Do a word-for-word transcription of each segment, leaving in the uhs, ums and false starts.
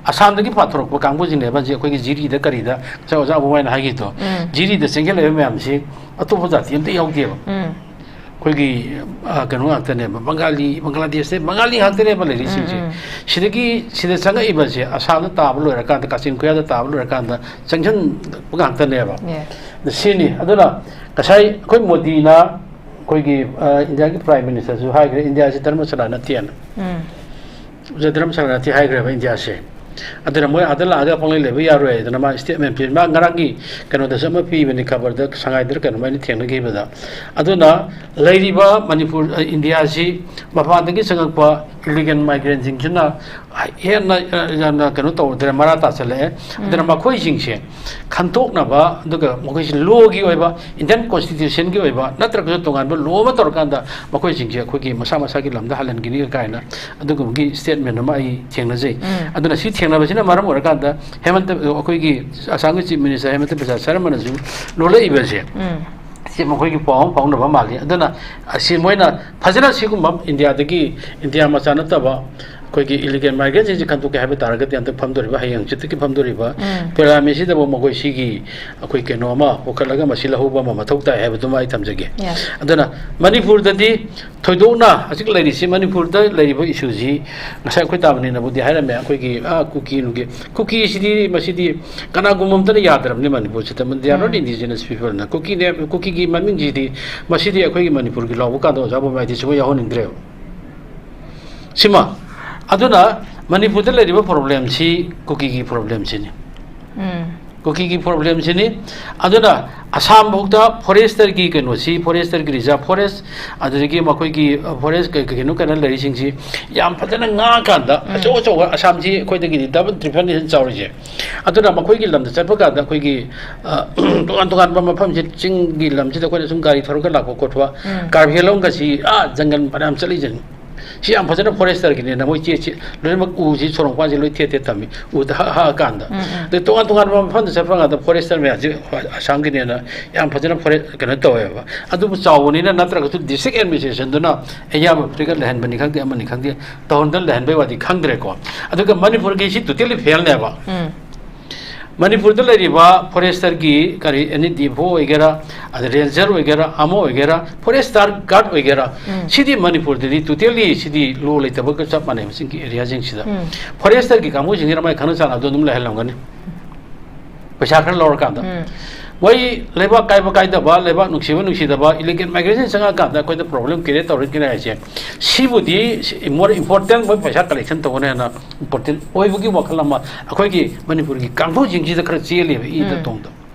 ꯑꯁꯥꯝꯗꯒꯤ ꯄꯥꯊꯣꯔꯛꯄ ꯀꯥꯡꯕꯨꯁꯤꯡꯅꯦꯕ ꯍꯧꯖꯤꯛ ꯑꯩꯈꯣꯏꯒꯤ ꯖꯤꯔꯤꯗ ꯀꯔꯤꯗ, ꯉꯁꯥꯏ ꯑꯣꯖꯥ ꯑꯕꯨ ꯍꯥꯏꯅ ꯍꯥꯏꯈꯤꯗꯣ, ꯎꯝ꯫ ꯖꯤꯔꯤꯗ ꯆꯦꯟꯁꯤꯜꯂꯛꯏꯕ ꯃꯌꯥꯝꯁꯤ ꯑꯇꯣꯞꯄ ꯖꯥꯇꯤ ꯑꯝꯇ ꯌꯥꯎꯗꯦꯕ꯫ ꯎꯝ꯫ ꯑꯩꯈꯣꯏꯒꯤ, ꯑ, ꯀꯩꯅꯣ ꯉꯥꯛꯇꯅꯦꯕ, ꯕꯪꯒꯥꯂꯤ, ꯕꯪꯒ꯭ꯂꯥꯗꯦꯁꯇ ꯕꯪꯒꯥꯂꯤ ꯉꯥꯛꯇꯅꯦꯕ ꯂꯩꯔꯤꯁꯤꯡꯁꯦ꯫ ꯎꯝ, ꯎꯝ꯫ ꯁꯤꯗꯒꯤ, ꯁꯤꯗ ꯆꯪꯉꯛꯏꯕꯁꯦ ꯑꯁꯥꯝꯗ ꯇꯥꯕ ꯂꯣꯏꯔꯀꯥꯟꯗ, ꯀꯥꯆꯤꯟ ꯀꯣꯌꯥꯗ ꯇꯥꯕ ꯂꯣꯏꯔꯀꯥꯟꯗ ꯆꯪꯁꯤꯟꯕ ꯉꯥꯛꯇꯅꯦꯕ꯫ ꯌꯦꯁ꯫ ꯑꯗ ꯁꯤꯅꯤ꯫ ꯑꯗꯨꯅ ꯉꯁꯥꯏ ꯑꯩꯈꯣꯏ ꯃꯣꯗꯤꯅ ꯑꯩꯈꯣꯏꯒꯤ, ꯑ, ꯏꯟꯗꯤꯌꯥꯒꯤ ꯄ꯭ꯔꯥꯏꯝ ꯃꯤꯅꯤꯁꯇꯔꯁꯨ ꯍꯥꯏꯈ꯭ꯔꯦ, ꯏꯟꯗꯤꯌꯥꯁꯤ ꯙꯔꯃꯁꯥꯂꯥ ꯅꯠꯇꯦꯅ꯫ ꯎꯝ꯫ ꯙꯔꯃꯁꯥꯂꯥ ꯅꯠꯇꯦ ꯍꯥꯏꯈ꯭ꯔꯦꯕ ꯏꯟꯗꯤꯌꯥꯁꯦ꯫ ꯑꯗꯨꯅ ꯃꯣꯏ ꯑꯥꯗ ꯂꯥꯛꯑꯒ ꯄꯪꯂꯩ ꯂꯩꯕ ꯌꯥꯔꯣꯏ ꯍꯥꯏꯗꯅ ꯃꯥ ꯁ꯭ꯇꯦꯠꯃꯦꯟ ꯄꯤ꯫ ꯃꯥ ꯉꯔꯥꯡꯒꯤ ꯀꯩꯅꯣꯗꯁꯨ ꯑꯃ ꯄꯤꯕꯅꯤ, ꯈꯕꯔꯗ, ꯁꯉꯥꯏꯗꯔ ꯀꯩꯅꯣꯃ ꯑꯩꯅ ꯊꯦꯡꯅꯈꯤꯕꯗ꯫ ꯑꯗꯨꯅ ꯂꯩꯔꯤꯕ ꯃꯅꯤꯄꯨꯔ, ꯑ, ꯏꯟꯗꯤꯌꯥꯁꯤ ꯃꯄꯥꯟꯗꯒꯤ ꯆꯪꯉꯛꯄ ꯏꯂꯤꯒꯦꯜ ꯃꯥꯏꯒ꯭ꯔꯦꯟꯁꯤꯡꯁꯤꯅ ꯍꯦꯟꯅ, ꯑ, ꯌꯥꯝꯅ ꯀꯩꯅꯣ ꯇꯧꯗ꯭ꯔꯦ, ꯃꯔꯥ ꯇꯥꯁꯜꯂꯛꯑꯦ꯫ ꯑꯗꯨꯅ ꯎꯝ꯫ ꯃꯈꯣꯏꯁꯤꯡꯁꯦ ꯈꯟꯇꯣꯛꯅꯕ, ꯑꯗꯨꯒ ꯃꯈꯣꯏꯁꯤ ꯂꯣꯒꯤ ꯑꯣꯏꯕ, ꯏꯟꯗꯤꯌꯟ ꯀꯣꯟꯁꯇꯤꯇ꯭ꯌꯨꯁꯟꯒꯤ ꯑꯣꯏꯕ, ꯅꯠꯇ꯭ꯔꯒꯁꯨ ꯇꯣꯉꯥꯟꯕ ꯂꯣ ꯑꯃ ꯇꯧꯔꯀꯥꯟꯗ ꯃꯈꯣꯏꯁꯤꯡꯁꯦ ꯑꯩꯈꯣꯏꯒꯤ ꯃꯁꯥ ꯃꯁꯥꯒꯤ ꯂꯝꯗ ꯍꯜꯍꯟꯈꯤꯅꯤ ꯀꯥꯏꯅ ꯑꯗꯨꯒꯨꯝꯕꯒꯤ ꯁ꯭ꯇꯦꯠꯃꯦꯟ ꯑꯃ ꯑꯩ ꯊꯦꯡꯅꯖꯩ꯫ ꯎꯝ꯫ ꯑꯗꯨꯅ ꯁꯤ ꯊꯦꯡꯅꯕꯁꯤꯅ ꯃꯔꯝ ꯑꯣꯏꯔꯀꯥꯟꯗ ꯍꯦꯃꯟꯇ, ꯑꯩꯈꯣꯏꯒꯤ ꯑꯁꯥꯝꯒꯤ ꯆꯤꯐ ꯃꯤꯅꯤꯁꯇꯔ ꯍꯦꯃꯟꯇ ꯕꯤꯁ꯭ꯋꯥ ꯁꯔꯃꯅꯁꯨ ꯂꯣꯜꯂꯛꯏꯕꯁꯦ, ꯎꯝ꯫ ꯁꯤ ꯃꯈꯣꯏꯒꯤ ꯄꯥꯎ ꯑꯃ ꯐꯥꯎꯅꯕ ꯃꯥꯜꯂꯤ꯫ ꯑꯗꯨꯅ ꯑꯁꯤ ꯃꯣꯏꯅ ꯐꯖꯅ ꯁꯤꯒꯨꯝꯕ ꯏꯟꯗꯤꯌꯥꯗꯒꯤ, ꯏꯟꯗꯤꯌꯥ ꯃꯆꯥ ꯅꯠꯇꯕ ꯑꯩꯈꯣꯏꯒꯤ ꯏꯂꯤꯒꯦꯜ ꯃꯥꯏꯒ꯭ꯔꯦꯟꯁꯤꯡꯁꯤ ꯈꯟꯗꯣꯛꯀꯦ ꯍꯥꯏꯕ ꯇꯥꯔꯒꯗꯤ, ꯍꯟꯗꯛ ꯐꯝꯗꯣꯔꯤꯕ, ꯍꯌꯦꯡ ꯍꯪꯆꯤꯠꯇꯒꯤ ꯐꯝꯗꯣꯔꯤꯕ ꯎꯝ꯫ ꯄꯥꯔꯂꯤꯌꯥꯃꯦꯟꯁꯤꯗꯕꯨ ꯃꯈꯣꯏ ꯁꯤꯒꯤ ꯑꯩꯈꯣꯏ ꯀꯩꯅꯣ ꯑꯃ ꯄꯨꯈꯠꯂꯒ ꯃꯁꯤ ꯂꯧꯍꯧꯕ ꯑꯃ ꯃꯊꯧ ꯇꯥꯏ ꯍꯥꯏꯕꯗꯨꯃ ꯑꯩ ꯊꯝꯖꯒꯦ꯫ ꯌꯦꯁ꯫ ꯑꯗꯨꯅ ꯃꯅꯤꯄꯨꯔꯗꯗꯤ ꯊꯣꯏꯗꯣꯛꯅ ꯍꯧꯖꯤꯛ ꯂꯩꯔꯤꯁꯤ, ꯃꯅꯤꯄꯨꯔꯗ ꯂꯩꯔꯤꯕ ꯏꯁꯨꯁꯤ ꯉꯁꯥꯏ ꯑꯩꯈꯣꯏ ꯇꯥꯃꯅꯤꯅꯕꯨꯗꯤ ꯍꯥꯏꯔꯝꯃꯦ, ꯑꯩꯈꯣꯏꯒꯤ, ꯑꯥ, ꯀꯨꯀꯤ ꯅꯨꯡꯒꯤ, ꯀꯨꯀꯤꯁꯤꯗꯤ, ꯃꯁꯤꯗꯤ ꯀꯅꯥꯒꯨꯝꯕ ꯑꯝꯇꯅ ꯌꯥꯗ꯭ꯔꯕꯅꯤ ꯃꯅꯤꯄꯨꯔꯁꯤꯗ꯫ They are not um. indigenous people ꯅ꯫ ꯀꯨꯀꯤꯅꯦ, ꯀꯨꯀꯤꯒꯤ ꯃꯃꯤꯡꯁꯤꯗꯤ, ꯃꯁꯤꯗꯤ ꯑꯩꯈꯣꯏꯒꯤ ꯃꯅꯤꯄꯨꯔꯒꯤ ꯂꯥꯎꯕ ꯀꯥꯟꯗ ꯑꯣꯖꯥ ꯕꯣꯝꯕꯥꯏꯗꯤ ꯁꯨꯡꯌꯥ ꯌꯥꯎꯍꯟꯅꯤꯡꯗ꯭ꯔꯦꯕ꯫ ꯁꯤꯃ꯫ ꯑꯗꯨꯅ ꯃꯅꯤꯄꯨꯔꯗ ꯂꯩꯔꯤꯕ ꯄ꯭ꯔꯣꯕ꯭ꯂꯦꯝꯁꯤ ꯀꯨꯀꯤꯒꯤ ꯄ꯭ꯔꯣꯕ꯭ꯂꯦꯝꯁꯤꯅꯤ꯫ ꯎꯝ꯫ ꯀꯨꯀꯤꯒꯤ ꯄ꯭ꯔꯣꯕ꯭ꯂꯦꯝꯁꯤꯅꯤ꯫ ꯑꯗꯨꯅ ꯑꯁꯥꯝꯐꯥꯎꯗ ꯐꯣꯔꯦꯁꯇꯔꯒꯤ ꯀꯩꯅꯣꯁꯤ, ꯐꯣꯔꯦꯁꯇꯔꯒꯤ ꯔꯤꯖꯥꯔꯚ ꯐꯣꯔꯦꯁ, ꯑꯗꯨꯗꯒꯤ ꯃꯈꯣꯏꯒꯤ, ꯑ, ꯐꯣꯔꯦꯁ ꯀꯩ-, ꯀꯩꯅꯣ ꯀꯩꯅꯣ ꯂꯩꯔꯤꯁꯤꯡꯁꯤ ꯌꯥꯝ ꯐꯖꯅ ꯉꯥꯛꯑꯀꯥꯟꯗ, ꯎꯝ꯫ ꯑꯆꯧ ꯑꯆꯧꯕ ꯑꯁꯥꯝꯁꯤ ꯑꯩꯈꯣꯏꯗꯒꯤꯗꯤ ꯗꯕꯜ ꯇ꯭ꯔꯤꯄꯜꯅꯤ ꯍꯦꯟꯅ ꯆꯥꯎꯔꯤꯁꯦ꯫ ꯑꯗꯨꯅ ꯃꯈꯣꯏꯒꯤ ꯂꯝꯗ ꯆꯠꯄ ꯀꯥꯟꯗ ꯑꯩꯈꯣꯏꯒꯤ, ꯑ, ꯇꯣꯉꯥꯟ ꯇꯣꯉꯥꯟꯕ ꯃꯐꯝꯁꯦ, ꯆꯤꯡꯒꯤ ꯂꯝꯁꯤꯗ ꯑꯩꯈꯣꯏꯅ ꯁꯨꯝ ꯒꯥꯔꯤ ꯊꯧꯔꯒ ꯂꯥꯛꯄ ꯈꯣꯠꯄ, ꯎꯝ꯫ ꯀꯥꯔꯕꯤ ꯑꯪꯂꯣꯡꯒꯁꯤ, ꯑꯥ, ꯖꯪꯒꯜ ꯐꯅꯌꯥꯝ ꯆꯠꯂꯤꯁꯦ꯫ ꯁꯤ ꯌꯥꯝ ꯐꯖꯅ ꯐꯣꯔꯦꯁꯇꯔꯒꯤꯅꯦꯅ ꯃꯣꯏ ꯆꯦ ꯆꯦ ꯂꯣꯏꯅꯃꯛ ꯎꯁꯤ ꯁꯣꯔꯣꯡꯄꯥꯟꯁꯤ ꯂꯣꯏ ꯊꯦꯠ ꯊꯦꯠ ꯊꯝꯃꯤ꯫ ꯎꯗ ꯍꯛ ꯍꯛꯑꯀꯥꯟꯗ꯫ ꯑꯗꯩ ꯇꯣꯉꯥꯟ ꯇꯣꯉꯥꯟꯕ ꯃꯐꯝꯗ ꯆꯠꯄ ꯀꯥꯟꯗ ꯐꯣꯔꯦꯁꯇꯔ ꯃꯌꯥꯝꯁꯤ ꯑꯁꯥꯝꯒꯤꯅꯦꯅ ꯌꯥꯝ ꯐꯖꯅ ꯐꯣꯔꯦ ꯀꯩꯅꯣ ꯇꯧꯋꯦꯕ꯫ ꯑꯗꯨꯕꯨ ꯆꯥꯎꯕꯅꯤꯅ ꯅꯠꯇ꯭ꯔꯒꯁꯨ ꯗꯤꯁꯇ꯭ꯔꯤꯛ ꯑꯦꯗꯃꯤꯅꯤꯁꯇ꯭ꯔꯦꯁꯟꯗꯨꯅ ꯑꯌꯥꯕ ꯐꯤꯔꯒ ꯂꯩꯍꯟꯕꯅꯤ ꯈꯪꯗꯦ, ꯑꯃꯅꯤ ꯈꯪꯗꯦ, ꯇꯧꯍꯟꯗꯅ ꯂꯩꯍꯟꯕꯩ ꯋꯥꯗꯤ ꯈꯪꯗ꯭ꯔꯦꯀꯣ꯫ ꯑꯗꯨꯒ ꯃꯅꯤꯄꯨꯔꯒꯤ ꯁꯤ ꯇꯣꯇꯦꯜꯂꯤ ꯐꯦꯜꯅꯦꯕ꯫ ꯃꯅꯤꯄꯨꯔꯗ ꯂꯩꯔꯤꯕ ꯐꯣꯔꯦꯁꯇꯔꯒꯤ ꯀꯔꯤ ꯑꯦꯅꯤ ꯗꯤ ꯑꯦꯐ ꯑꯣ ꯑꯣꯏꯒꯦꯔꯥ, ꯑꯗ ꯔꯦꯟꯖꯔ ꯑꯣꯏꯒꯦꯔꯥ, ꯑꯃ ꯑꯣꯏꯒꯦꯔꯥ, ꯐꯣꯔꯦꯁꯇꯥꯔ ꯒꯥꯔꯗ ꯑꯣꯏꯒꯦꯔꯥ, ꯁꯤꯗꯤ ꯃꯅꯤꯄꯨꯔꯗꯗꯤ ꯇꯣꯇꯦꯜꯂꯤ ꯁꯤꯗꯤ ꯂꯣ ꯂꯩꯇꯕꯒ ꯆꯞ ꯃꯥꯟꯅꯩ꯫ ꯃꯁꯤꯒꯤ ꯑꯦꯔꯤꯌꯥꯁꯤꯡꯁꯤꯗ ꯐꯣꯔꯦꯁꯇꯔꯒꯤ ꯀꯥꯡꯕꯨꯁꯤꯡꯁꯤꯅ ꯃꯥꯏ ꯈꯪꯅ ꯆꯥꯟꯅꯕꯗꯣ ꯑꯗꯨꯝ ꯂꯩꯍꯜꯂꯝꯒꯅꯤ, ꯄꯩꯁꯥ ꯈꯔ ꯂꯧꯔꯀꯥꯟꯗ꯫ ꯃꯣꯏ ꯂꯩꯕꯥꯛ ꯀꯥꯏꯕ ꯀꯥꯏꯗꯕ, ꯂꯩꯕꯥꯛ ꯅꯨꯡꯁꯤꯕ ꯅꯨꯡꯁꯤꯗꯕ, ꯏꯂꯤꯒꯦꯜ ꯃꯥꯏꯒ꯭ꯔꯦꯁꯟ ꯆꯪꯉꯀꯥꯟꯗ ꯑꯩꯈꯣꯏꯗ ꯄ꯭ꯔꯣꯕ꯭ꯂꯦꯝ ꯀ꯭ꯔꯤꯌꯦꯠ ꯇꯧꯔꯛꯀꯅꯤ ꯍꯥꯏꯁꯦ, ꯁꯤꯕꯨꯗꯤ ꯃꯣꯔ ꯏꯝꯄꯣꯔꯇꯦꯟ, ꯃꯣꯏ ꯄꯩꯁꯥ ꯀꯂꯦꯛꯁꯟ ꯇꯧꯒꯅꯤ ꯍꯥꯏꯅ ꯏꯝꯄꯣꯔꯇꯦꯟ ꯑꯣꯏꯕꯒꯤ ꯋꯥꯈꯜ ꯑꯃ ꯑꯩꯈꯣꯏꯒꯤ ꯃꯅꯤꯄꯨꯔꯒꯤ ꯀꯥꯡꯕꯨꯁꯤꯡꯁꯤꯗ ꯈꯔ ꯆꯦꯜꯂꯦꯕ ꯏꯗ ꯇꯣꯡꯗ꯫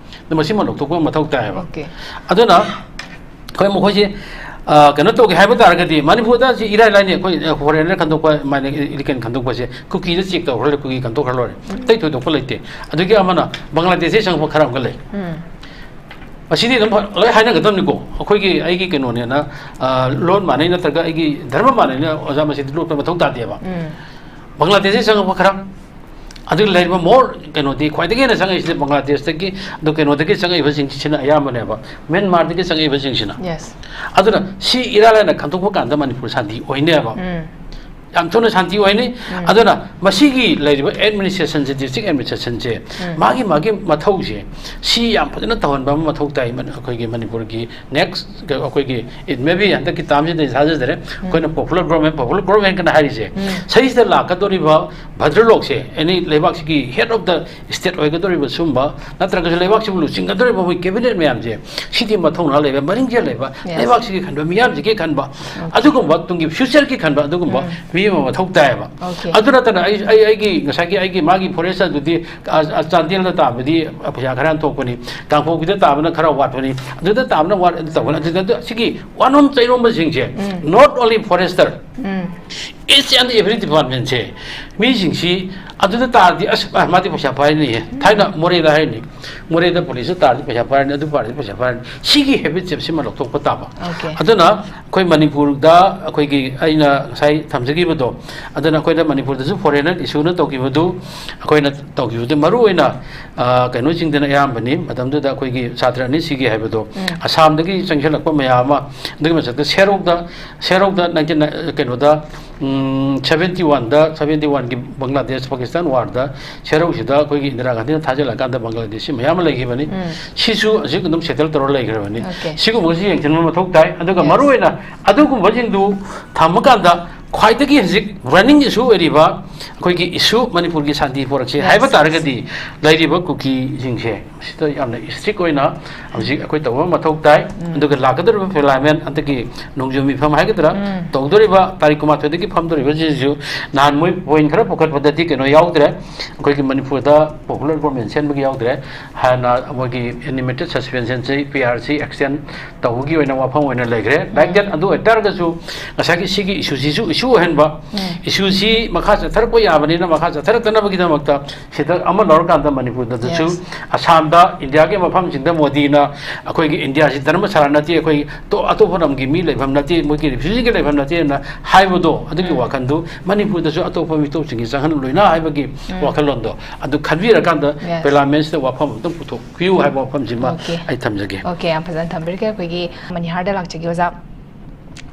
ꯑꯗꯣ ꯃꯁꯤꯃ ꯂꯧꯊꯣꯛꯄ ꯑꯃ ꯃꯊꯧ ꯇꯥꯏꯌꯦꯕ꯫ Okay. ꯑꯗꯨꯅ ꯑꯩꯈꯣꯏ ꯃꯈꯣꯏꯁꯦ, ꯑ, ꯀꯩꯅꯣ ꯇꯧꯒꯦ ꯍꯥꯏꯕ ꯇꯥꯔꯒꯗꯤ ꯃꯅꯤꯄꯨꯔꯗ ꯁꯤ ꯏꯔꯥꯏ ꯂꯥꯏꯅ ꯑꯩꯈꯣꯏ ꯐꯣꯔꯦꯟꯅꯔ ꯈꯟꯗꯣꯛꯄ, ꯃꯥꯏꯅ ꯏꯂꯤꯀꯦꯟ ꯈꯟꯗꯣꯛꯄꯁꯦ ꯀꯨꯀꯤꯗ ꯆꯦꯛ ꯇꯧꯈ꯭ꯔ ꯂꯣꯏꯔꯦ, ꯀꯨꯀꯤ ꯈꯟꯗꯣꯛꯈ꯭ꯔ ꯂꯣꯏꯔꯦ꯫ ꯑꯇꯩ ꯊꯣꯏꯗꯣꯛꯄ ꯂꯩꯇꯦ꯫ ꯑꯗꯨꯒꯤ ꯑꯃꯅ ꯕꯪꯒ꯭ꯂꯥꯗꯦꯁꯇꯒꯤ ꯆꯪꯉꯛꯄ ꯈꯔ ꯑꯃꯒ ꯂꯩ꯫ ꯃꯁꯤꯗꯤ ꯑꯗꯨꯝ ꯂꯣꯏ ꯍꯥꯏꯅꯒꯗꯕꯅꯤꯀꯣ꯫ ꯑꯩꯈꯣꯏꯒꯤ, ꯑꯩꯒꯤ ꯀꯩꯅꯣꯅꯦꯅ, ꯑ, ꯂꯣꯟ ꯃꯥꯟꯅꯩ ꯅꯠꯇ꯭ꯔꯒ ꯑꯩꯒꯤ ꯙꯔꯃ ꯃꯥꯟꯅꯩꯅ ꯑꯣꯖꯥ ꯃꯁꯤꯗꯤ ꯂꯣꯠꯄ ꯃꯊꯧ ꯇꯥꯗꯦꯕ꯫ ꯕꯪꯒ꯭ꯂꯥꯗꯦꯁꯇꯒꯤ ꯆꯪꯉꯛꯄ ꯈꯔ, ꯑꯗꯨ ꯂꯩꯔꯤꯕ ꯃꯣꯔ ꯀꯩꯅꯣꯗꯤ ꯈ꯭ꯋꯥꯏꯗꯒꯤ ꯍꯦꯟꯅ ꯆꯪꯉꯛꯏꯁꯤꯗꯤ ꯕꯪꯒ꯭ꯂꯥꯗꯦꯁꯇꯒꯤ, ꯑꯗꯨ ꯀꯩꯅꯣꯗꯒꯤ ꯆꯪꯉꯛꯏꯕꯁꯤꯡꯁꯤꯅ ꯑꯌꯥꯝꯕꯅꯦꯕ, ꯃ꯭ꯌꯥꯟꯃꯥꯔꯗꯒꯤ ꯆꯪꯉꯛꯏꯕꯁꯤꯡꯁꯤꯅ꯫ Yes. ꯑꯗꯨꯅ ꯁꯤ ꯏꯔꯥꯏ ꯂꯥꯏꯅ ꯈꯟꯗꯣꯛꯄ ꯀꯥꯟꯗ ꯃꯅꯤꯄꯨꯔ ꯁꯥꯟꯇꯤ ꯑꯣꯏꯅꯦꯕ꯫ ꯌꯥꯝ ꯊꯨꯅ ꯁꯥꯟꯇꯤ ꯑꯣꯏꯅꯤ꯫ ꯑꯗꯨꯅ ꯃꯁꯤꯒꯤ ꯂꯩꯔꯤꯕ ꯑꯦꯗꯃꯤꯅꯤꯁꯇ꯭ꯔꯦꯁꯟꯁꯦ, ꯗꯤꯁꯇ꯭ꯔꯤꯛ ꯑꯦꯗꯃꯤꯅꯤꯁꯇ꯭ꯔꯦꯁꯟꯁꯦ, ꯃꯥꯒꯤ ꯃꯥꯒꯤ ꯃꯊꯧꯁꯦ ꯁꯤ ꯌꯥꯝ ꯐꯖꯅ ꯇꯧꯍꯟꯕ ꯑꯃ ꯃꯊꯧ ꯇꯥꯏ꯫ ꯃꯅꯤ-, ꯑꯩꯈꯣꯏꯒꯤ ꯃꯅꯤꯄꯨꯔꯒꯤ ꯅꯦꯛꯁ ꯑꯩꯈꯣꯏꯒꯤ, it may be ꯍꯟꯗꯛꯀꯤ ꯇꯥꯝꯁꯤꯗ ꯊꯥꯖꯗ꯭ꯔꯦ, ꯑꯩꯈꯣꯏꯅ ꯄꯣꯄꯨꯂꯔ ꯒꯣꯔꯃꯦꯟ, ꯄꯣꯄꯨꯂꯔ ꯒꯣꯔꯃꯦꯟ ꯀꯅ ꯍꯥꯏꯔꯤꯁꯦ, ꯁꯤꯁꯤꯗ ꯂꯥꯛꯀꯗꯧꯔꯤꯕ ꯚꯗ꯭ꯔꯂꯣꯛꯁꯦ, ꯑꯦꯅꯤ ꯂꯩꯕꯥꯛꯁꯤꯒꯤ ꯍꯦꯗ ꯑꯣꯐ ꯗ ꯁ꯭ꯇꯦꯠ ꯑꯣꯏꯒꯗꯧꯔꯤꯕ ꯁꯨꯝꯕ, ꯅꯠꯇ꯭ꯔꯒꯁꯨ ꯂꯩꯕꯥꯛꯁꯤꯕꯨ ꯂꯨꯆꯤꯡꯒꯗꯧꯔꯤꯕ ꯃꯣꯏ ꯀꯦꯕꯤꯅꯦꯠ ꯃꯌꯥꯝꯁꯦ, ꯁꯤꯗꯤ ꯃꯊꯧꯅꯥ ꯂꯩꯕ, ꯃꯔꯤꯡꯖꯦꯜ ꯂꯩꯕ, Yes. ꯂꯩꯕꯥꯛꯁꯤꯒꯤ ꯈꯟꯕ, ꯃꯤꯌꯥꯝꯁꯤꯒꯤ ꯈꯟꯕ, ꯑꯗꯨꯒꯨꯝꯕ ꯇꯨꯡꯒꯤ ꯐ꯭ꯌꯨꯆꯔꯒꯤ ꯈꯟꯕ ꯑꯗꯨꯒꯨꯝꯕ ꯃꯤ ꯑꯃ ꯃꯊꯧ ꯇꯥꯏꯌꯦꯕ꯫ Okay. ꯑꯗꯨ ꯅꯠꯇꯅ ꯑꯩ, ꯑꯩ, ꯑꯩꯒꯤ ꯉꯁꯥꯏꯒꯤ ꯑꯩꯒꯤ ꯃꯥꯒꯤ ꯐꯣꯔꯦꯁ ꯑꯗꯨꯗꯤ, ꯑ, ꯑ, ꯆꯥꯟꯗꯦꯜꯗ ꯇꯥꯕꯗꯤ ꯄꯩꯁꯥ ꯈꯔ ꯌꯥꯝ ꯊꯣꯛꯄꯅꯤ, ꯀꯥꯡꯄꯣꯛꯄꯤꯗ ꯇꯥꯕꯅ ꯈꯔ ꯋꯥꯠꯄꯅꯤ, ꯑꯗꯨꯗ ꯇꯥꯕꯅ ꯋꯥꯠ-, ꯇꯧꯕꯅꯤ꯫ ꯑꯗꯨꯗ, ꯑꯗꯨ ꯁꯤꯒꯤ ꯋꯥꯅꯣꯝ ꯆꯩꯔꯣꯝꯕꯁꯤꯡꯁꯦ, not only forester, each and every department ꯁꯦ ꯃꯤꯁꯤꯡꯁꯤ ꯑꯗꯨꯗ ꯇꯥꯔꯗꯤ, "ꯑꯁ, ꯑ, ꯃꯥꯗꯤ ꯄꯩꯁꯥ ꯄꯥꯏꯔꯅꯤꯌꯦ"꯫ ꯊꯥꯏꯅ ꯃꯣꯔꯦꯗ ꯍꯥꯏꯔꯅꯤ, "ꯃꯣꯔꯦꯗ ꯄꯨꯂꯤꯁꯁꯤꯗ ꯇꯥꯔꯗꯤ ꯄꯩꯁꯥ ꯄꯥꯏꯔꯅꯤ, ꯑꯗꯨ ꯄꯥꯔꯗꯤ ꯄꯩꯁꯥ ꯄꯥꯏꯔꯅꯤ"꯫ ꯁꯤꯒꯤ ꯍꯦꯕꯤꯠꯁꯦ ꯁꯤꯃ ꯂꯧꯊꯣꯛꯄ ꯇꯥꯕ꯫ Okay. ꯑꯗꯨꯅ ꯑꯩꯈꯣꯏ ꯃꯅꯤꯄꯨꯔꯗ ꯑꯩꯈꯣꯏꯒꯤ ꯑꯩꯅ ꯉꯁꯥꯏ ꯊꯝꯖꯈꯤꯕꯗꯣ, ꯑꯗꯨꯅ ꯑꯩꯈꯣꯏꯅ ꯃꯅꯤꯄꯨꯔꯗꯁꯨ foreigner issue ꯅ ꯇꯧꯈꯤꯕꯗꯨ, ꯑꯩꯈꯣꯏꯅ ꯇꯧꯈꯤꯕꯗꯨ ꯃꯔꯨ ꯑꯣꯏꯅ, ꯑ, ꯀꯩꯅꯣꯁꯤꯡꯗꯅ ꯑꯌꯥꯝꯕꯅꯤ꯫ ꯃꯇꯝꯗꯨꯗ ꯑꯩꯈꯣꯏꯒꯤ ꯁꯥꯇ꯭ꯔ ꯑꯅꯤ ꯁꯤꯒꯦ ꯍꯥꯏꯕꯗꯣ, ꯑꯁꯥꯝꯗꯒꯤ ꯆꯪꯁꯤꯜꯂꯛꯄ ꯃꯌꯥꯝ ꯑꯃ, ꯑꯗꯨꯒꯤ ꯃꯊꯛꯇ ꯁꯦꯔꯧꯗ, ꯁꯦꯔꯧꯗ nineteen, ꯀꯩꯅꯣꯗ, ꯎꯝ, seventy one ꯗ, seventy one ꯒꯤ ꯕꯪꯒ꯭ꯂꯥꯗꯦꯁ ꯄꯥꯀꯤꯁꯇꯥꯟ war ꯗ ꯁꯦꯔꯧꯁꯤꯗ ꯑꯩꯈꯣꯏꯒꯤ ꯏꯟꯗꯤꯔꯥ ꯒꯥꯟꯙꯤꯅ ꯊꯥꯖꯤꯜꯂꯀꯥꯟꯗ ꯕꯪꯒ꯭ꯂꯥꯗꯦꯁꯤ ꯃꯌꯥꯝ ꯑꯃ ꯂꯩꯈꯤꯕꯅꯤ꯫ ꯁꯤꯁꯨ ꯍꯧꯖꯤꯛ ꯑꯗꯨꯝ settle ꯇꯧꯔ ꯂꯩꯈ꯭ꯔꯕꯅꯤ꯫ Okay. ꯁꯤꯒꯨꯝꯕꯁꯤ ꯌꯦꯡꯁꯤꯟꯕ ꯃꯊꯧ ꯇꯥꯏ꯫ ꯑꯗꯨꯒ Yes. ꯃꯔꯨ ꯑꯣꯏꯅ ꯑꯗꯨꯒꯨꯝꯕꯁꯤꯡꯗꯨ ꯊꯝꯃꯀꯥꯟꯗ ꯈ꯭ꯋꯥꯏꯗꯒꯤ ꯍꯧꯖꯤꯛ running issue ꯑꯣꯏꯔꯤꯕ ꯑꯩꯈꯣꯏꯒꯤ issue ꯃꯅꯤꯄꯨꯔꯒꯤ ꯁꯥꯟꯇꯤ ꯄꯣꯔꯛꯁꯦ Yes. ꯍꯥꯏꯕ ꯇꯥꯔꯒꯗꯤ ꯂꯩꯔꯤꯕ ꯀꯨꯀꯤꯁꯤꯡꯁꯦ ꯁꯤꯗ ꯌꯥꯝꯅ strict ꯑꯣꯏꯅ ꯍꯧꯖꯤꯛ ꯑꯩꯈꯣꯏ ꯇꯧꯕ ꯃꯊꯧ ꯇꯥꯏ꯫ ꯑꯗꯨꯒ ꯂꯥꯛꯀꯗꯧꯔꯤꯕ parliament ꯍꯟꯗꯛꯀꯤ ꯅꯣꯡꯖꯨ ꯃꯤꯐꯝ ꯍꯥꯏꯒꯗ꯭ꯔꯥ, ꯇꯧꯗꯧꯔꯤꯕ ꯇꯥꯔꯤꯛ ꯀꯨꯟꯃꯥꯊꯣꯏꯗꯒꯤ ꯐꯝꯗꯧꯔꯤꯕꯁꯤꯁꯨ ꯅꯍꯥꯟ ꯃꯣꯏ point ꯈꯔ ꯄꯨꯈꯠꯄꯗꯗꯤ ꯀꯩꯅꯣ ꯌꯥꯎꯗ꯭ꯔꯦ, ꯑꯩꯈꯣꯏꯒꯤ ꯃꯅꯤꯄꯨꯔꯗ popular government ꯁꯦꯝꯕꯒꯤ ꯌꯥꯎꯗ꯭ꯔꯦ꯫ ꯍꯥꯟꯅ ꯃꯣꯏꯒꯤ animated suspension ꯁꯤ, P R C extend ꯇꯧꯕꯒꯤ ꯑꯣꯏꯅ ꯋꯥꯐꯝ ꯑꯣꯏꯅ ꯂꯩꯈ꯭ꯔꯦ꯫ Back then ꯑꯗꯨ ꯑꯣꯏꯇꯥꯔꯒꯁꯨ ꯉꯁꯥꯏꯒꯤ ꯁꯤꯒꯤ issue ꯁꯤꯁꯨ issue ꯑꯣꯏꯍꯟꯕ, issue ꯁꯤ ꯃꯈꯥ ꯆꯠꯊꯔꯛꯄ ꯌꯥꯕꯅꯤꯅ ꯃꯈꯥ ꯆꯠꯊꯔꯛꯇꯅꯕꯒꯤꯗꯃꯛꯇ ꯁꯤꯗ ꯑꯃ ꯂꯧꯔꯀꯥꯟꯗ ꯃꯅꯤꯄꯨꯔꯗꯁꯨ, Yes. ꯑꯁꯥꯝꯗ, ꯏꯟꯗꯤꯌꯥꯒꯤ ꯃꯐꯝꯁꯤꯡꯗ ꯃꯣꯗꯤꯅ ꯑꯩꯈꯣꯏꯒꯤ ꯏꯟꯗꯤꯌꯥꯁꯤ ꯙꯔꯃꯁꯥꯂꯥ ꯅꯠꯇꯦ, ꯑꯩꯈꯣꯏ ꯇꯣ-, ꯑꯇꯣꯞꯄ ꯂꯝꯒꯤ ꯃꯤ ꯂꯩꯐꯝ ꯅꯠꯇꯦ, ꯃꯣꯏꯒꯤ refugee ꯒꯤ ꯂꯩꯐꯝ ꯅꯠꯇꯦꯅ ꯍꯥꯏꯕꯗꯣ, ꯑꯗꯨꯒꯤ ꯋꯥꯈꯜꯗꯨ ꯃꯅꯤꯄꯨꯔꯗꯁꯨ ꯑꯇꯣꯞꯄ ꯃꯤꯇꯣꯞꯁꯤꯡꯒꯤ ꯆꯪꯍꯜꯂꯣꯏꯅ ꯍꯥꯏꯕꯒꯤ ꯋꯥꯈꯜꯂꯣꯟꯗꯣ ꯑꯗꯨ ꯈꯟꯕꯤꯔꯀꯥꯟꯗ Yes. parliament ꯁꯤꯗ ꯋꯥꯐꯝ ꯑꯝꯇꯪ ꯄꯨꯊꯣꯛꯄꯤꯌꯨ ꯍꯥꯏꯕ ꯋꯥꯐꯝꯁꯤꯃ Okay. ꯑꯩ ꯊꯝꯖꯒꯦ꯫ Okay, ꯌꯥꯝ ꯐꯖꯅ ꯊꯝꯕꯤꯔꯒꯦ꯫ ꯑꯩꯈꯣꯏꯒꯤ ꯃꯅꯤꯍꯥꯔꯗ ꯂꯥꯛꯆꯒꯦ ꯑꯣꯖꯥ꯫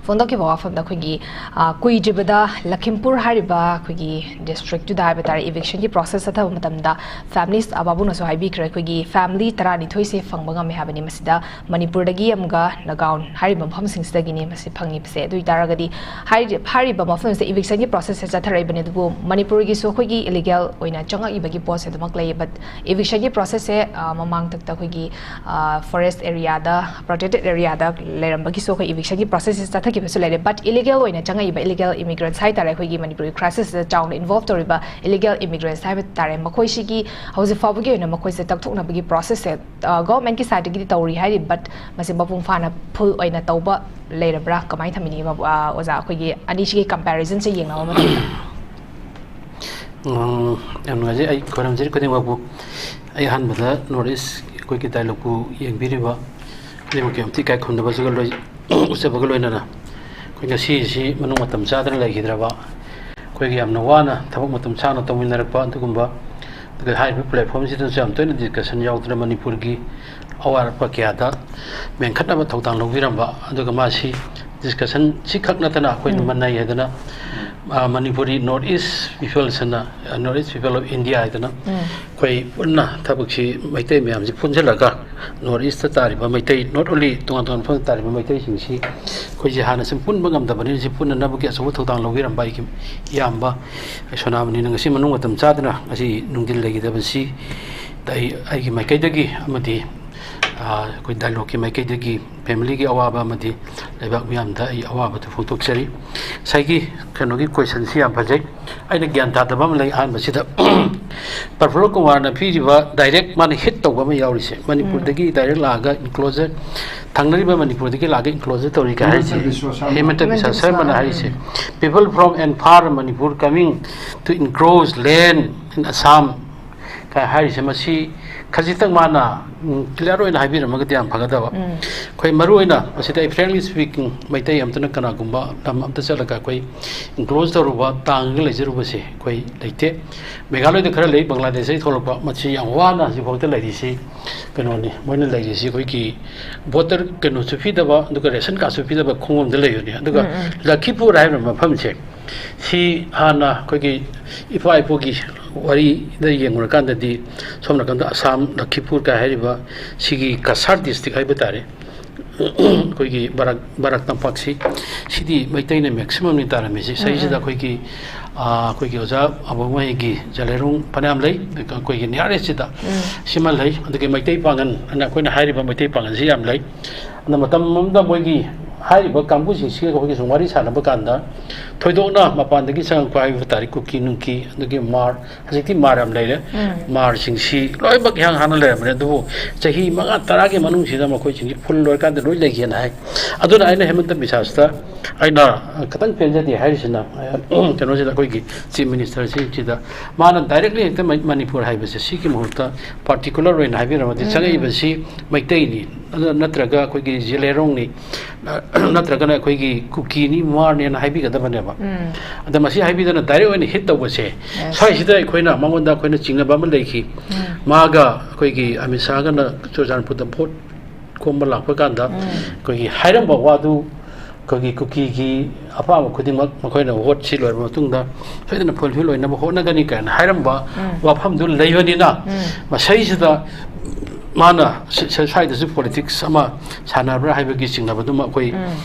ꯐꯣꯡꯗꯣꯛꯈꯤꯕ ꯋꯥꯐꯝꯗ ꯑꯩꯈꯣꯏꯒꯤ, ꯑ, ꯀꯨꯏꯗ꯭ꯔꯤꯕꯗ ꯂꯈꯤꯝꯄꯨꯔ ꯍꯥꯏꯔꯤꯕ ꯑꯩꯈꯣꯏꯒꯤ district ꯇꯨꯗ ꯍꯥꯏꯕ ꯇꯥꯔꯦ, eviction ꯒꯤ process ꯆꯠꯊꯕ ꯃꯇꯝꯗ families, ꯑ, ꯕꯥꯕꯨꯅꯁꯨ ꯍꯥꯏꯕꯤꯈ꯭ꯔꯦ, ꯑꯩꯈꯣꯏꯒꯤ family ꯇꯔꯥꯅꯤꯊꯣꯏꯁꯦ ꯐꯪꯕ ꯉꯝꯃꯦ ꯍꯥꯏꯕꯅꯤ꯫ ꯃꯁꯤꯗ ꯃꯅꯤꯄꯨꯔꯗꯒꯤ ꯑꯃꯒ ꯅꯒꯥꯎꯟ ꯍꯥꯏꯔꯤꯕ ꯃꯐꯝꯁꯤꯡꯁꯤꯗꯒꯤꯅꯤ ꯃꯁꯤ ꯐꯪꯉꯤꯕꯁꯦ꯫ ꯑꯗꯨ ꯑꯣꯏꯇꯥꯔꯒꯗꯤ ꯍꯥꯏꯔꯤ-, ꯍꯥꯏꯔꯤꯕ ꯃꯐꯝꯁꯦ eviction ꯒꯤ process ꯁꯦ ꯆꯠꯊꯔꯛꯏꯕꯅꯤ, ꯑꯗꯨꯕꯨ ꯃꯅꯤꯄꯨꯔꯒꯤꯁꯨ ꯑꯩꯈꯣꯏꯒꯤ illegal ꯑꯣꯏꯅ ꯆꯪꯉꯛꯏꯕꯒꯤ ꯄꯣꯠꯁꯦ ꯑꯗꯨꯃꯛ ꯂꯩꯌꯦ꯫ But eviction ꯒꯤ process ꯁꯦ, ꯑ, ꯃꯃꯥꯡꯊꯛꯇ ꯑꯩꯈꯣꯏꯒꯤ, ꯑ, forest area ꯗ, protected area ꯗ ꯂꯩꯔꯝꯕꯒꯤꯁꯨ ꯑꯩꯈꯣꯏ eviction ꯒꯤ process ꯁꯦ ꯆꯠꯊꯈꯤꯕꯁꯨ ꯂꯩꯔꯦ꯫ But illegal ꯑꯣꯏꯅ ꯆꯪꯉꯛꯏꯕ illegal immigrants ꯍꯥꯏ ꯇꯥꯔꯦ, ꯑꯩꯈꯣꯏꯒꯤ ꯃꯅꯤꯄꯨꯔꯒꯤ crisis ꯁꯤꯗ ꯆꯥꯎꯅ involve ꯇꯧꯔꯤꯕ illegal immigrants ꯍꯥꯏꯕ ꯇꯥꯔꯦ, ꯃꯈꯣꯏꯁꯤꯒꯤ ꯍꯧꯖꯤꯛ ꯐꯥꯎꯕꯒꯤ ꯑꯣꯏꯅ ꯃꯈꯣꯏꯁꯦ ꯇꯛꯊꯣꯛꯅꯕꯒꯤ process ꯁꯦ, ꯑ, government ꯀꯤ side ꯇꯒꯤꯗꯤ ꯇꯧꯔꯤ ꯍꯥꯏꯔꯤ, but ꯃꯁꯤ ꯃꯄꯨꯡ ꯐꯥꯅ full ꯑꯣꯏꯅ ꯇꯧꯕ ꯂꯩꯔꯕ꯭ꯔꯥ? ꯀꯃꯥꯏꯅ ꯊꯝꯕꯤꯅꯤꯡꯉꯤ, ꯑ, ꯑꯣꯖꯥ? ꯑꯩꯈꯣꯏꯒꯤ ꯑꯅꯤꯁꯤꯒꯤ comparison ꯁꯦ ꯌꯦꯡꯅꯕ ꯃꯇꯝꯗ꯫ ꯎꯝ, ꯌꯥꯝ ꯅꯨꯡꯉꯥꯏꯖꯩ꯫ ꯑꯩ ꯈꯣꯏꯔꯝꯖꯔꯤ ꯈꯨꯗꯤꯡꯃꯛꯄꯨ꯫ ꯑꯩ ꯑꯍꯥꯟꯕꯗ North East ꯑꯩꯈꯣꯏꯒꯤ dialogue ꯄꯨ ꯌꯦꯡꯕꯤꯔꯤꯕ ꯈꯨꯗꯤꯡꯃꯛꯀꯤ ꯌꯥꯝ ꯊꯤ ꯏꯀꯥꯏ ꯈꯨꯝꯅꯕꯁꯤꯒ ꯂꯣꯏ-, ꯎꯠꯆꯕꯒ ꯂꯣꯏꯅꯅ, ꯑꯩꯈꯣꯏ ꯉꯁꯤꯁꯤ ꯃꯅꯨꯡ ꯃꯇꯝ ꯆꯥꯗꯅ ꯂꯩꯈꯤꯗ꯭ꯔꯕ, ꯑꯩꯈꯣꯏꯒꯤ ꯌꯥꯝꯅ ꯋꯥꯅ ꯊꯕꯛ ꯃꯇꯝ ꯁꯥꯡꯅ ꯇꯧꯃꯤꯟꯅꯔꯛꯄ ꯑꯗꯨꯒꯨꯝꯕ, ꯑꯗꯨꯒ ꯍꯥꯏꯔꯤꯕ platform ꯁꯤꯗꯁꯨ ꯌꯥꯝ ꯇꯣꯏꯅ discussion ꯌꯥꯎꯗꯅ ꯃꯅꯤꯄꯨꯔꯒꯤ ꯑꯋꯥꯠ ꯑꯄꯥ ꯀꯌꯥꯗ ꯃꯦꯟꯈꯠꯅꯕ ꯊꯧꯗꯥꯡ ꯂꯧꯕꯤꯔꯝꯕ, ꯑꯗꯨꯒ ꯃꯥꯁꯤ discussion ꯁꯤꯈꯛ ꯅꯠꯇꯅ ꯑꯩꯈꯣꯏꯅ ꯎꯝ꯫ ꯃꯟꯅꯩ ꯍꯥꯏꯗꯅ, ꯑ, ꯃꯅꯤꯄꯨꯔꯤ North East People ꯍꯥꯏꯅ, ꯑ, North East People of India ꯍꯥꯏꯗꯅ ꯎꯝ꯫ ꯑꯩꯈꯣꯏ ꯄꯨꯟꯅ ꯊꯕꯛꯁꯤ ꯃꯩꯇꯩ ꯃꯌꯥꯝꯁꯤ ꯄꯨꯟꯁꯤꯜꯂꯒ North East ꯇ ꯇꯥꯔꯤꯕ ꯃꯩꯇꯩ, not only ꯇꯣꯉꯥꯟ ꯇꯣꯉꯥꯟꯕ ꯃꯐꯝꯗ ꯇꯥꯔꯤꯕ ꯃꯩꯇꯩꯁꯤꯡꯁꯤ ꯑꯩꯈꯣꯏꯁꯦ ꯍꯥꯟꯅ ꯁꯨꯝ ꯄꯨꯟꯕ ꯉꯝꯗꯕꯅꯤꯅ ꯁꯤ ꯄꯨꯟꯅꯅꯕꯒꯤ ꯑꯆꯧꯕ ꯊꯧꯗꯥꯡ ꯂꯧꯕꯤꯔꯝꯕ ꯑꯩꯒꯤ ꯏꯌꯥꯝꯕ ꯁꯣꯅꯥꯃꯅꯤꯅ ꯉꯁꯤ ꯃꯅꯨꯡ ꯃꯇꯝ ꯆꯥꯗꯅ ꯉꯁꯤ ꯅꯨꯡꯊꯤꯜ ꯂꯩꯈꯤꯗꯕꯁꯤ ꯑꯩ, ꯑꯩꯒꯤ ꯃꯥꯏꯀꯩꯗꯒꯤ ꯑꯃꯗꯤ, ꯑ, ꯑꯩꯈꯣꯏ dialogue ꯀꯤ ꯃꯥꯏꯀꯩꯗꯒꯤ family ꯒꯤ ꯑꯋꯥꯕ ꯑꯃꯗꯤ ꯂꯩꯕꯥꯛ ꯃꯤꯌꯥꯝꯗ ꯑꯩ ꯑꯋꯥꯕꯗꯨ ꯐꯣꯡꯗꯣꯛꯆꯔꯤ꯫ ꯉꯁꯥꯏꯒꯤ ꯀꯩꯅꯣꯒꯤ question ꯁꯤ ꯌꯥꯝ ꯐꯖꯩ꯫ ꯑꯩꯅ ꯒ꯭ꯌꯥꯟ ꯇꯥꯗꯕ ꯑꯃ ꯂꯩ꯫ ꯑꯍꯥꯟꯕꯁꯤꯗ ꯄ꯭ꯔꯐꯨꯜꯂ ꯀꯨꯃꯥꯔꯅ ꯄꯤꯔꯤꯕ direct ꯃꯥꯅ hit ꯇꯧꯕ ꯑꯃ ꯌꯥꯎꯔꯤꯁꯦ, ꯃꯅꯤꯄꯨꯔꯗꯒꯤ direct ꯂꯥꯛꯑꯒ enclosure, ꯊꯪꯅꯔꯤꯕ ꯃꯅꯤꯄꯨꯔꯗꯒꯤ ꯂꯥꯛꯑꯒ enclosure ꯇꯧꯔꯤ ꯀꯥꯏ ꯍꯥꯏꯔꯤꯁꯦ, ꯍꯤꯃꯟꯇ ꯕꯤꯁ꯭ꯋ ꯁꯔꯃ꯫ ꯍꯤꯃꯟꯇ ꯕꯤꯁ꯭ꯋ ꯁꯔꯃꯅ ꯍꯥꯏꯔꯤꯁꯦ, "People from and far Manipur coming to encroach land in Assam" ꯀꯥꯏ ꯍꯥꯏꯔꯤꯁꯦ, ꯃꯁꯤ ꯈꯖꯤꯛꯇꯪ ꯃꯥꯅ, ꯎꯝ, clear ꯑꯣꯏꯅ ꯍꯥꯏꯕꯤꯔꯝꯃꯒꯗꯤ ꯌꯥꯝ ꯐꯒꯗꯕ꯫ ꯎꯝ꯫ ꯑꯩꯈꯣꯏ ꯃꯔꯨ ꯑꯣꯏꯅ ꯃꯁꯤꯗ ꯑꯩ frankly speaking, ꯃꯩꯇꯩ ꯑꯃꯠꯇꯅ ꯀꯅꯥꯒꯨꯝꯕ ꯂꯝ ꯑꯝꯇ ꯆꯠꯂꯒ ꯑꯩꯈꯣꯏ enclose ꯇꯧꯔꯨꯕ, ꯇꯥꯡꯉꯒ ꯂꯩꯖꯔꯨꯕꯁꯦ ꯑꯩꯈꯣꯏ ꯂꯩꯇꯦ꯫ ꯃꯦꯘꯥꯂꯌꯗ ꯈꯔ ꯂꯩ, ꯕꯪꯒ꯭ꯂꯥꯗꯦꯁꯇꯒꯤ ꯊꯣꯛꯂꯛꯄ, ꯃꯁꯤ ꯌꯥꯝ ꯋꯥꯅ ꯍꯧꯖꯤꯛꯐꯥꯎꯗ ꯂꯩꯔꯤꯁꯤ꯫ ꯀꯩꯅꯣꯅꯤ, ꯃꯣꯏꯅ ꯂꯩꯔꯤꯁꯤ ꯑꯩꯈꯣꯏꯒꯤ voter ꯀꯩꯅꯣꯁꯨ ꯄꯤꯗꯕ, ꯑꯗꯨꯒ ration card ꯁꯨ ꯄꯤꯗꯕ ꯈꯣꯡ ꯑꯃꯗ ꯂꯩꯕꯅꯤ꯫ ꯑꯗꯨꯒ ꯎꯝ, ꯎꯝ꯫ ꯂꯈꯤꯄꯨꯔ ꯍꯥꯏꯔꯤꯕ ꯃꯐꯝꯁꯦ, ꯁꯤ ꯍꯥꯟꯅ ꯑꯩꯈꯣꯏꯒꯤ ꯏꯄꯥ ꯏꯄꯨꯒꯤ ꯋꯥꯔꯤꯗ ꯌꯦꯡꯉꯨꯔꯀꯥꯟꯗꯗꯤ, ꯁꯣꯝ ꯅꯥꯀꯟꯗ ꯑꯁꯥꯝ, ꯂꯈꯤꯄꯨꯔ ꯀꯥꯏ ꯍꯥꯏꯔꯤꯕ ꯁꯤꯒꯤ ꯀꯁꯥꯔ district ꯍꯥꯏꯕ ꯇꯥꯔꯦ, ꯑꯩꯈꯣꯏꯒꯤ ꯕꯔꯥꯛ, ꯕꯔꯥꯛ ꯇꯝꯄꯥꯛꯁꯤ, ꯁꯤꯗꯤ ꯃꯩꯇꯩꯅ maximum ꯅꯤ ꯇꯥꯔꯝꯃꯤꯁꯤ꯫ ꯎꯝ, ꯁꯤꯁꯤꯗ ꯎꯝ꯫ ꯑꯩꯈꯣꯏꯒꯤ, ꯑ, ꯑꯩꯈꯣꯏꯒꯤ ꯑꯣꯖꯥ ꯑꯕꯨꯡꯉꯩꯒꯤ ꯖꯂꯦꯔꯣꯡ ꯐꯅꯌꯥꯝ ꯂꯩ, ꯑꯩꯈꯣꯏꯒꯤ nearest ꯁꯤꯗ ꯎꯝ꯫ ꯁꯤꯃ ꯂꯩ, ꯑꯗꯒꯤ ꯃꯩꯇꯩ ꯄꯥꯡꯒꯜ ꯑꯅ ꯑꯩꯈꯣꯏꯅ ꯍꯥꯏꯔꯤꯕ ꯃꯩꯇꯩ ꯄꯥꯡꯒꯜꯁꯤ ꯌꯥꯝ ꯂꯩ꯫ ꯑꯗ ꯃꯇꯝ ꯑꯃꯗ ꯃꯣꯏꯒꯤ ꯍꯥꯏꯔꯤꯕ ꯀꯥꯡꯕꯨꯁꯤꯡꯁꯤꯒ ꯑꯩꯈꯣꯏꯒꯤ ꯁꯨꯝ ꯋꯥꯔꯤ ꯁꯥꯟꯅꯕ ꯀꯥꯟꯗ, ꯊꯣꯏꯗꯣꯛꯅ ꯃꯄꯥꯟꯗꯒꯤ ꯆꯪꯉꯛꯄ ꯍꯥꯏꯕ ꯇꯥꯔꯦ, ꯀꯨꯀꯤ ꯅꯨꯡꯀꯤ, ꯑꯗꯒꯤ ꯃꯥꯔ, ꯍꯧꯖꯤꯛꯇꯤ ꯃꯥꯔ ꯌꯥꯝ ꯂꯩꯔꯦ, ꯃꯥꯔꯁꯤꯡꯁꯤ ꯂꯣꯏꯅꯃꯛ ꯏꯍꯥꯡ ꯍꯥꯡꯅ ꯂꯩꯔꯝꯕꯅꯦ꯫ ꯑꯗꯨꯕꯨ ꯆꯍꯤ ꯃꯉꯥ ꯇꯔꯥꯒꯤ ꯃꯅꯨꯡꯁꯤꯗ ꯃꯈꯣꯏꯁꯤꯡꯁꯤ ꯐꯨꯜ ꯂꯣꯏꯔꯀꯥꯟꯗ ꯂꯣꯏ ꯂꯩꯒꯦꯅ ꯍꯥꯏ꯫ ꯑꯗꯨꯅ ꯑꯩꯅ ꯍꯦꯃꯟꯇ ꯕꯤꯁ꯭ꯋꯥꯁꯇ ꯑꯩꯅ ꯈꯤꯇꯪ ꯄꯦꯟꯖꯗꯦ ꯍꯥꯏꯔꯤꯁꯤꯅ, ꯀꯩꯅꯣꯁꯤꯗ ꯑꯩꯈꯣꯏꯒꯤ ꯆꯤꯐ ꯃꯤꯅꯤꯁꯇꯔꯁꯤꯡꯁꯤꯗ ꯃꯥꯅ ꯗꯥꯏꯔꯦꯛꯂꯤ ꯍꯦꯛꯇ ꯃꯅꯤꯄꯨꯔ ꯍꯥꯏꯕꯁꯦ ꯁꯤꯒꯤ ꯃꯍꯨꯠꯇ ꯄꯥꯔꯇꯤꯀꯨꯂꯔ ꯑꯣꯏꯅ ꯍꯥꯏꯕꯤꯔꯝꯃꯗꯤ, ꯆꯪꯉꯛꯏꯕꯁꯤ ꯃꯩꯇꯩꯅꯤ, ꯑꯗꯨ ꯅꯠꯇ꯭ꯔꯒ ꯑꯩꯈꯣꯏꯒꯤ ꯖꯦꯂꯦꯔꯣꯡꯅꯤ, ꯅꯠꯇ꯭ꯔꯒꯅ ꯑꯩꯈꯣꯏꯒꯤ ꯀꯨꯀꯤꯅꯤ, ꯃꯥꯔꯅꯦꯅ ꯍꯥꯏꯕꯤꯒꯗꯕꯅꯦꯕ꯫ ꯑꯗ ꯃꯁꯤ ꯍꯥꯏꯕꯤꯗꯅ ꯗꯥꯏꯔꯦꯛ ꯑꯣꯏꯅ ꯍꯤꯠ ꯇꯧꯕꯁꯦ, ꯁ꯭ꯋꯥꯏꯁꯤꯗ ꯑꯩꯈꯣꯏꯅ ꯃꯉꯣꯟꯗ ꯑꯩꯈꯣꯏꯅ ꯆꯤꯡꯅꯕ ꯑꯃ ꯂꯩꯈꯤ꯫ ꯃꯥꯒ ꯑꯩꯈꯣꯏꯒꯤ ꯑꯃꯤꯠ ꯁꯥꯍꯒꯅ ꯆꯨꯔꯆꯥꯟꯄꯨꯔꯗ ꯚꯣꯠ ꯈꯣꯝꯕ ꯂꯥꯛꯄ ꯀꯥꯟꯗ ꯑꯩꯈꯣꯏꯒꯤ ꯍꯥꯏꯔꯝꯕ ꯋꯥꯗꯨ, ꯑꯩꯈꯣꯏꯒꯤ ꯀꯨꯀꯤꯒꯤ ꯑꯄꯥꯝꯕ ꯈꯨꯗꯤꯡꯃꯛ ꯃꯈꯣꯏꯅ ꯚꯣꯠꯁꯤ ꯂꯣꯏꯔꯕ ꯃꯇꯨꯡꯗ ꯁꯣꯏꯗꯅ ꯐꯨꯜꯐꯤꯜ ꯑꯣꯏꯅꯕ ꯍꯣꯠꯅꯒꯅꯤ ꯀꯥꯏꯅ ꯍꯥꯏꯔꯝꯕ ꯋꯥꯐꯝꯗꯨ ꯂꯩꯕꯅꯤꯅ, ꯃꯁꯩꯁꯤꯗ ꯃꯥꯅ ꯁ-, ꯁ-, ꯁ꯭ꯋꯥꯏꯗꯁꯨ ꯄꯣꯂꯤꯇꯤꯛꯁ ꯑꯃ ꯁꯥꯟꯅꯕ꯭ꯔꯥ ꯍꯥꯏꯕꯒꯤ ꯆꯤꯡꯅꯕꯗꯨꯃ ꯑꯩꯈꯣꯏ,